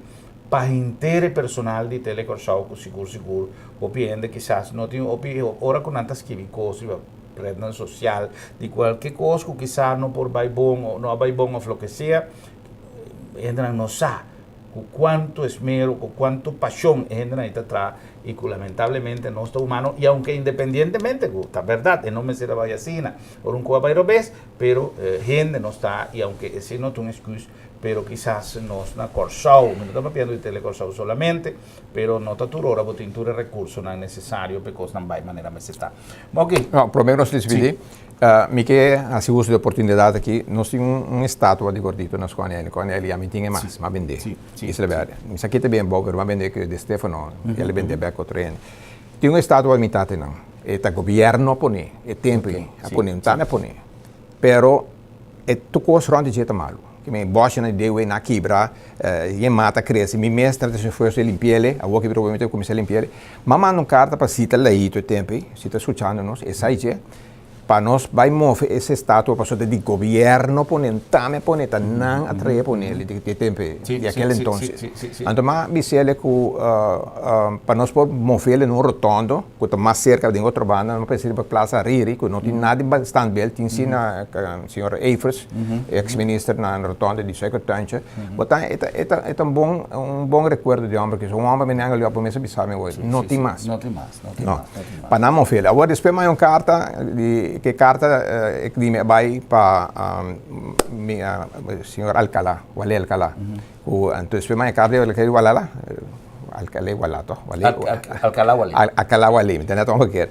pa henter e personal di Tele Kòrsou ku sigur sigur hopi hende kisas no tin hopi ora ku nan ta skibi kos riba rednan sosial di kualke kos ku kisas no por bai bon o no a bai bon òf loke sea hendenan no sa ku kuantu esmero ku kuantu pashon e hendenan ei ta traha. y cu lamentablemente nos ta humano y aunke independientemente cu ta berdad e no mester a bay asina ora un cu a bay robes pero hende nos ta y aunke esey no ta un excuse pero kisas nos na Corsou mi no ta papiando di Tele Corsou solamente pero no ta tur ora bo tin tur e recursonan necesario pa e cosnan bay manera mester ta. Moki. No, prome nos despidi, mi ke hasi uso di oportunidad aki, nos tin un estatua di Gordito na Sconelli, Sconelli ya mi tin e mas, m'a bende. Isla Verde. Mi sa kita bien bou, pero m'a bende ku De Stefano, el a bende bek otro hende. Tin un estatua di mi tatanan, e ta gobierno a pone, e tempo ei a pone, un tata a pone, pero e tur kos rond di dje ta malu. Ki men boshinan di dewe na kibra, yen mata krese, mi mes ta hasi esfuerso di limpi'el, awor ki mi ta kuminsá limpi'el. M'a manda un karta pa Sita Leito e tempo ei, si ta skuchando nos, e sa dje. Pa nos bai move ese estatua pasobra ta di gobierno pone, tame pone, ta nan a trae pone di e tempo ei, di aquel entonces. Anto m'a bis'el ku pa nos por move'l en un rotondo ku ta mas serka den otro banda, nos pensa riba Plaza Riri ku no tin nada di standbeeld, tin si na señor Evers, ex minister na rotonde di Suikertuintje. Bo ta e ta e ta e ta un bon un bon rekuerdo di homber kiso. Un homber mi nan a liopa mester bisa mi hoy, no tin mas. No tin mas. No, pa nan mofele. Awor despues maya un karta, di ke karta e di mi a bai pa mi señor Alcala, Wale Alcala. Ku anto despues maya karta di Alcala Walala, Alcala Wala toh? Alcala Wale. Alcala Wale, mi ta net omgekeerd.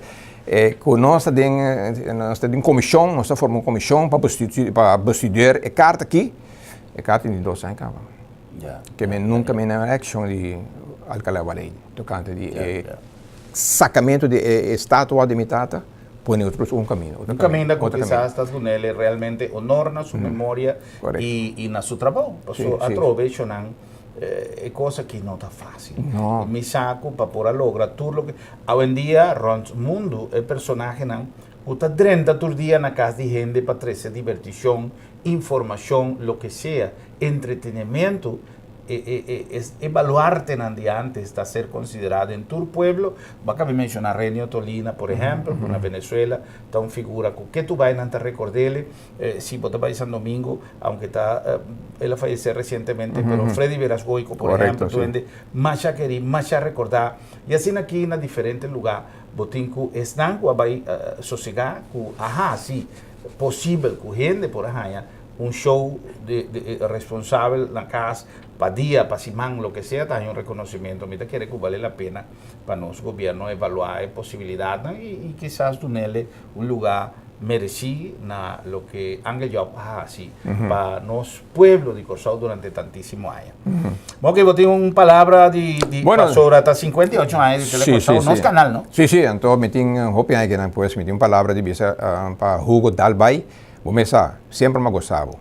Ku nos ta den, nos ta den komishon, nos ta forma un komishon pa pa bestudeer e karta aki. E karta di dos aña kaba. Ke mi nunka mi na reakshon di Alcala Wale tokante di e Sacamento di e estatua di mi tata pone otro un camino. Un caminda cu kisas ta dunele realmente honor na su memoria y na su trabou. Paso atrobe eshonan e cos aki no ta facil. Mi sa cu pa por a logra tur loke awendia rond mundo e personahenan cu ta drenta tur dia na cas di hende pa trece diverticion, informacion, loke sea, entretenimento, E baluartenan di antes ta ser konsiderá den tur pueblo. Bo a kabi menshoná Renio Tolina, por ehèmpel, ku na Venezuela ta un figura ku ke tur bai nan ta rekord'é. Si bo ta bai San Domingo, aunke ta el a fayesé resientemente, pero Freddy Beras Goico, por ehèmpel, tur hende masha kerí, masha rekordá. I asina aki na diferente lugá bo tin ku esnan ku a bai sosegá, ku a hasi posibel ku hende por a haña Un show di responsabel na cas pa dia, pa siman, loke sea ta haña un reconocimento. Mi ta kere cu bale la pena pa nos gobierno evalua e posibilidadnan y kisas dunele un lugar mereci na loke Angel Job a haci pa nos pueblo di Corsou durante tantisimo aña. Moki, bo tin un palabra di pasobra ta 58 aña di Telecorsou, nos canal, no? Si, si, anto mi tin hopi aña kinan pues mi tin un palabra di bisa pa Hugo Dalbay. Bo mes sa, semper m'a gosta bo.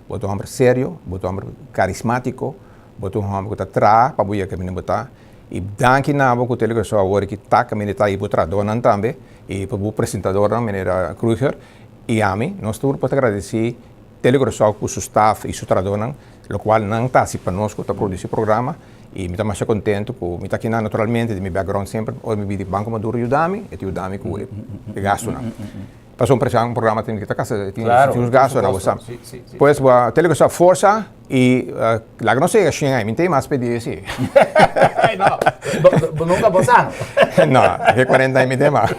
Bo ta un hòmber serio, bo ta un hòmber karismátiko, bo ta un hòmber ku ta traha pa bo yega kaminda bo ta. I danki na bo ku Telegraso awor aki ta kaminda ta i bo trahadónan tambe i pa bo presentadornan manera Kruger i ami, nos tur por ta gradesí Telegraso ku su staf i su trahadónan lokual nan ta hasi pa nos ku ta produsí programa i mi ta masha kontentu ku mi ta akinan naturalmente di mi background semper ora mi bini Banco Maduro yuda mi e ta yuda mi ku e gastunan. Pasobra un programa tin ta kasa tin un gasto na bosa. Pues bo tele ku forsa i laga nos yega shen ai mi tin mas pedi esi. No, bo nunka bo sa. No, ke 40 ai mi tin mas.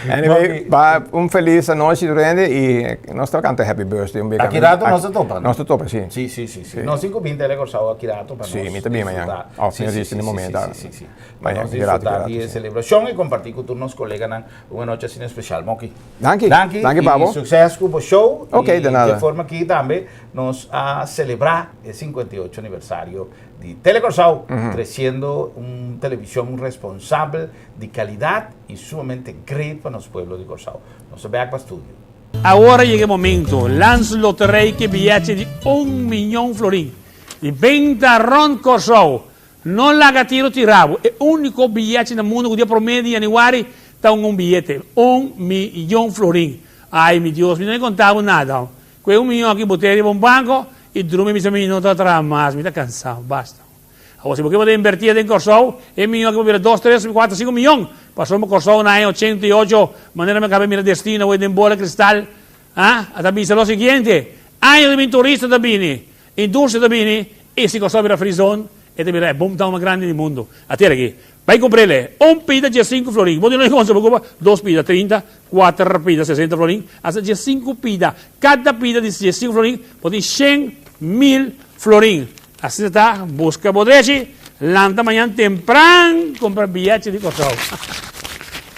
Anyway, pa un felis anochi tur hende i nos ta kanta happy birthday un beka. Aki rato nos ta topa, no? Nos ta topa, si. Si, si, si, si. Nos tin ku bin tele Kòrsou aki rato pa nos disfrutá. Si, mi ta bin mañan. Òf mi no di momento. Si, si, si, si. Pa nos disfrutá di e selebrashon i kompartí ku tur nos koleganan. Un anochi asina especial, Moki. Danki. Danki. Danki, Pabo. Y succes cu bo show. Ok, de nada. Y di forma aki tambe nos a celebra e 58 aniversario di Telecorsou, treciendo un television responsabel, di calidad y sumamente great pa nos pueblo di Corsou. Nos ta bek pa studio. Awor a yega e momento, Lans Loterij ke biyeche di un miyon florin di benta rond Corsou. No laga tiro tira bo. E úniko biyechi na mundu ku dia promé di yanüari ta un un biyete, un miyon florin. Ai, mi Dios, mi no a konta bo nada. Ku e un miyon aki bo te riba un banko i drumi bisa mi no ta traha mas, mi ta kansá, basta. Awor si bo ke bo ta inbertí den Kòrsou, e miyon aki por bira dos, tres, kuater, sinku miyon. Pasobra Kòrsou na aña 88, manera mi a kaba mira destino awor den bola kristal, a ta bisa lo siguiente, Aña ta bini turista ta bini, Industria ta bini y si Kòrsou bira free zone e ta bira e boomtown mas grandi di mundo. Atera aki. Bai kumpr'el. Un pida diesinku florin. Bo di no konsa bo kumpra dos pida trinta, kuater pida sesenta florin, asta diesinku pida. Kada pida di diesinku florin bo tin shen mil florin. Asina ta, buska bo drechi, lanta mañan tempran kumpra biyechi di Kòrsou.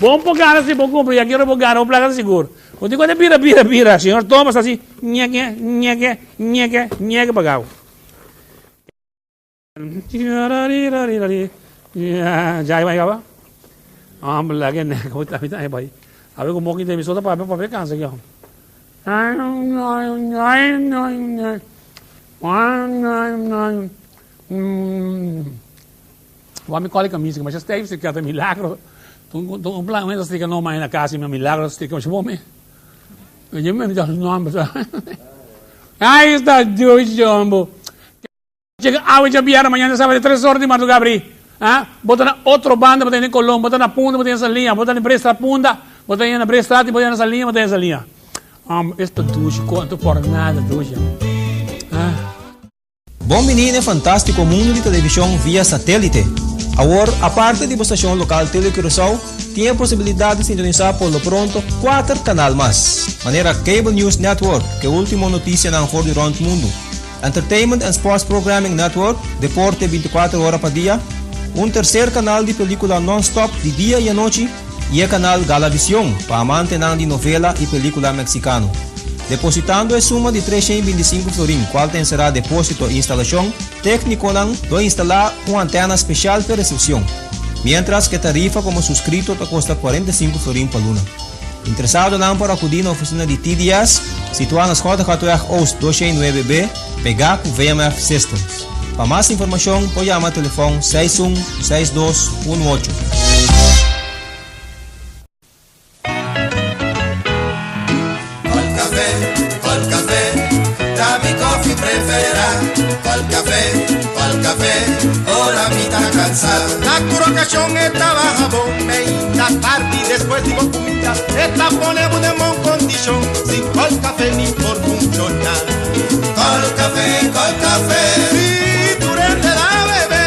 Bon por gana si bo kumpra, ya kero bo gana bo plaka ta sigur. Bo tin ku anda bira bira bira, señor Thomas ta hasi ñeke ñeke ñeke ñeke pa gau. Jai bai kaba? Hombre, la que nega, bo ta mi bai. Awe ku moki den mi so ta papia, papia kansa ki hom. Wak mi kòli kamisa, masha stijf strika ta milagro. Un plan mi ta strika no mai na kas, mi milagro strika masha bon mi. Mi ta nomber sa. Ai sta dushi hombo. Chega awe djabièrnè mañana djasabado tres ora di mardugá abrí. Ah, bo ta na otro banda, bo ta na Colón, bo ta na Punda, bo ta na Saliña, bo ta na Breestraat Punda, bo ta na Breestraat i bo ta na Saliña, bo ta na Saliña. Um, esta dushi konta por nada dushi. Ah. Bon bini n'e fantástiko mundu di televishon via satélite! Awor, aparte di bo stashon lokal Tele Curaçao, tin e posibilidat di sintonisá por lo pronto kuater kanal mas, manera Cable News Network, ku e último notisianan for di rònt mundu, Entertainment and Sports Programming Network, deporte binticuater ora pa dia, un tercer canal di pelicula non-stop di dia y anochi, y e canal Galavision pa amantenan di novela y pelicula mexicano. Depositando e suma di 325 florin cual ta encerá deposito y instalacion, tecniconan lo instala un antena special p'e recepcion, mientras cu e tarifa como suscrito ta costa 45 florin pa luna. Interesadonan por akudí na ofisina di TDS, situá na Schottegatweg Oost 209 B, pegá ku VMF Systems. Pa mas informashon por yama telefòn 61 62 18. Colcafé, Colcafé, ta mi koffie preferá. Colcafé, Colcafé, ora mi ta cansá. Na tur ocasion e ta baha bo meinta tardi despues di bo cuminda e ta pone bo den bon condicion sin Colcafé mi por funciona. Colcafé, Colcafé, si tur hende la bebe.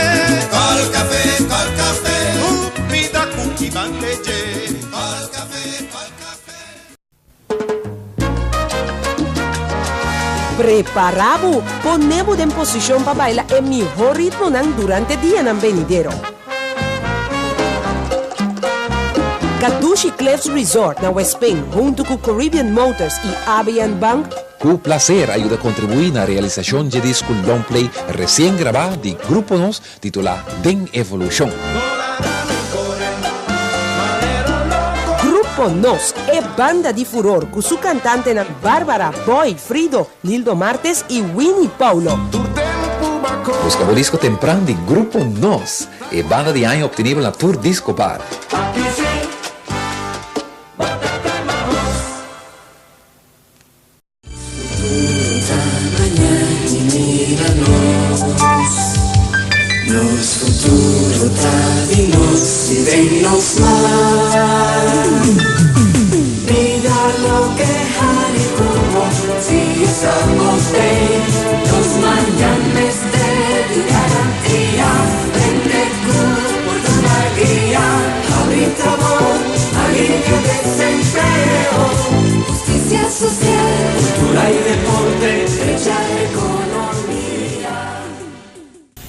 Colcafé, Colcafé, un bida cu kibante dje. Colcafé, Colcafé. Prepara bo, pone bo den posishon pa baila e mihó ritmonan durante dianan benidero. Kadushi Cliffs Resort na Westpin huntu ku Caribbean Motors i ABN Bank, Ku plaser a yuda kontribuí na realisashon dje disku longplay resien grabá di Grupo Nos titulá Den Evolushon. Grupo Nos, e banda di furor ku su kantantenan Barbara, Boy, Frido, Nildo Martes i Winnie Paulo. Buska bo disko tempran di Grupo Nos, e banda di aña optenibel na tur disko bar.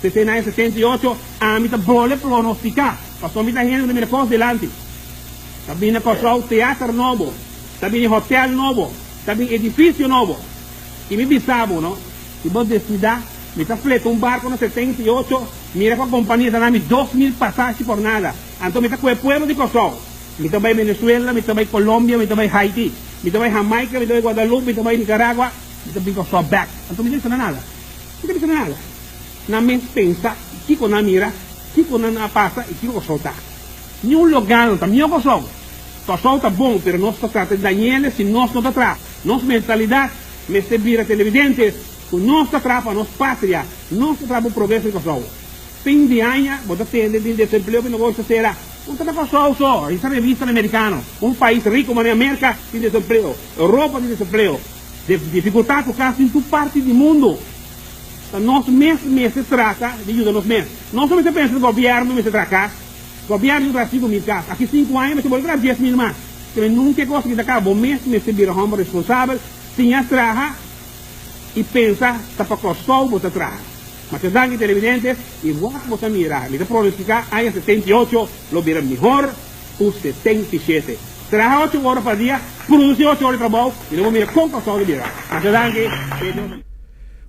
P'esei na e 78 ami ta bole pronosticá, pasobra mi ta hende ku ta mira kos dilanti. Ta bini na Kòrsou teater nobo, ta bini hotèl nobo, ta bini edifisio nobo. I mi bisa bo, no, si bo deskuidá, mi ta fleta un barko na 78, mira kua kompania ta na mi 2000 pasashi por nada. Anto mi ta ku e pueblo di Kòrsou. Mi ta bai Venezuela, mi ta bai Colombia, mi ta bai Haiti, mi ta bai Jamaica, mi ta bai Guadalupe, mi ta bai Nicaragua, mi ta bin Kòrsou bèk. Anto mi ta bisa na nada. Mi ta bisa na nada. Nan mes pensa kiko nan mira, kiko nan a pasa i kiko Kòrsou ta. Niun lugá no ta mihó Kòrsou. Kòrsou ta bon, pero nos ta trata di dañ'el si nos no ta traha. Nos mentalidat mester bira televidentes ku nos ta traha pa nos patria, nos ta traha pa progreso di Kòrsou. Fin di aña bo ta tende di desempleo ku negoshi ta sera. Un ta na Kòrsou so, i sa revistanan merikano. Un pais riku manera Merka tin desempleo, Europa tin desempleo. Difikultat ku kas tin tur parti di mundu. Ta nos mes mester trata di yuda nos mes. Nos no mester pensa ku gobièrnu mester traha kas. Gobièrnu tin traha 5000 kas. Aki sinku aña mester bolbe traha 10,000 mas. Pero nunka e kos aki ta kaba. Bo mes mester bira hòmber responsabel, siña traha i pensa ta pa Kòrsou bo ta traha. Masha danki televidentes i wak bo ta mira. Mi ta pronostiká aña 78 lo bira mihor ku 77. Traha ocho ora pa dia, produsí ocho ora di trabou i lo bo mira kon Kòrsou ta bira. Masha danki.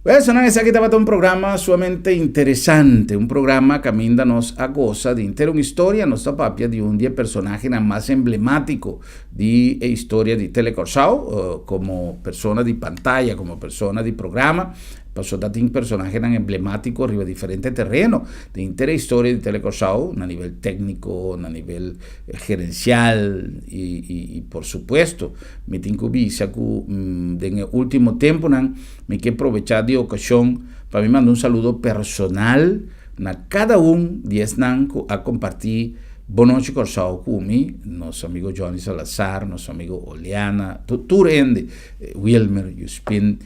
Well, sonan esaki tabata un programa sumamente interesante, un programa caminda nos a goza di henter un historia, nos ta papia di un di e personahenan mas emblematico di e historia di Tele Corsou, como persona di pantaya, como persona di programa, pasobra ta tin personahenan emblematico riba diferente terreno di henter e historia di Tele Corsou, na nivel tecnico, na nivel gerencial y, y, y por supuesto, mi tin cu bisa cu den e ultimo temponan, Mi ke probechá di okashon pa mi manda un saludo personal na kada un di esnan ku a kompartí Bon Nochi Kòrsou ku mi, nos amigo Johnny Salazar, nos amigo Oleana, tur hende, Wilmer, Juspin,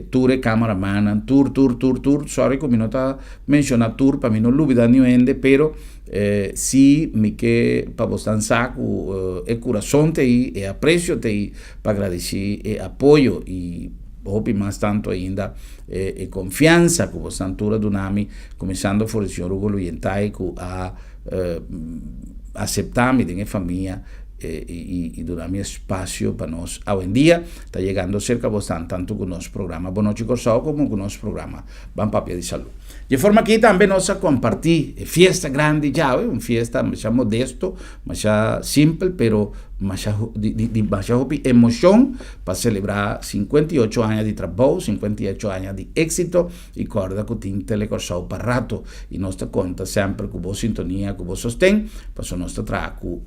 tur e kameramannan, tur, tur, tur, tur, sorry ku mi no ta menshoná tur pa mi no lubidá niun hende, pero si mi ke pa bosnan sa ku e kurason ta ei, e apresio ta ei pa gradisí e apoyo i hopi mas tantu ainda e konfiansa ku bosnan tur a duna mi, kuminsando for di señor Hugo Luyentay ku a aseptá mi den e famia i duna mi espasio pa nos awendia ta yegando serka bosnan tantu ku nos programa Bon Nochi Kòrsou komo ku nos programa Ban Papia di Salú. Dje forma aki tambe nos a kompartí e fiesta grandi djawe, un fiesta masha modesto, masha simpel, pero masha di di di masha hopi emoshon pa selebrá 58 aña di trabou, 58 aña di éksito i kòrda ku tin Telekòrsou pa rato i nos ta konta semper ku bo sintonia, ku bo sosten, pasobra nos ta traha ku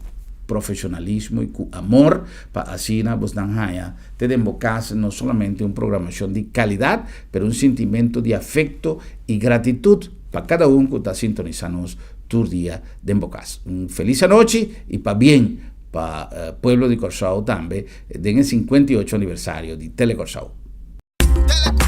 profeshonalismo i ku amor pa asina bosnan haña te den bo kas no solamente un programashon di kalidat, pero un sintimentu di afekto i gratitut pa kada un ku ta sintonisá nos tur dia den bo kas. Un felis anochi i pabien pa pueblo di Kòrsou tambe den e 58 aniversario di Telekòrsou.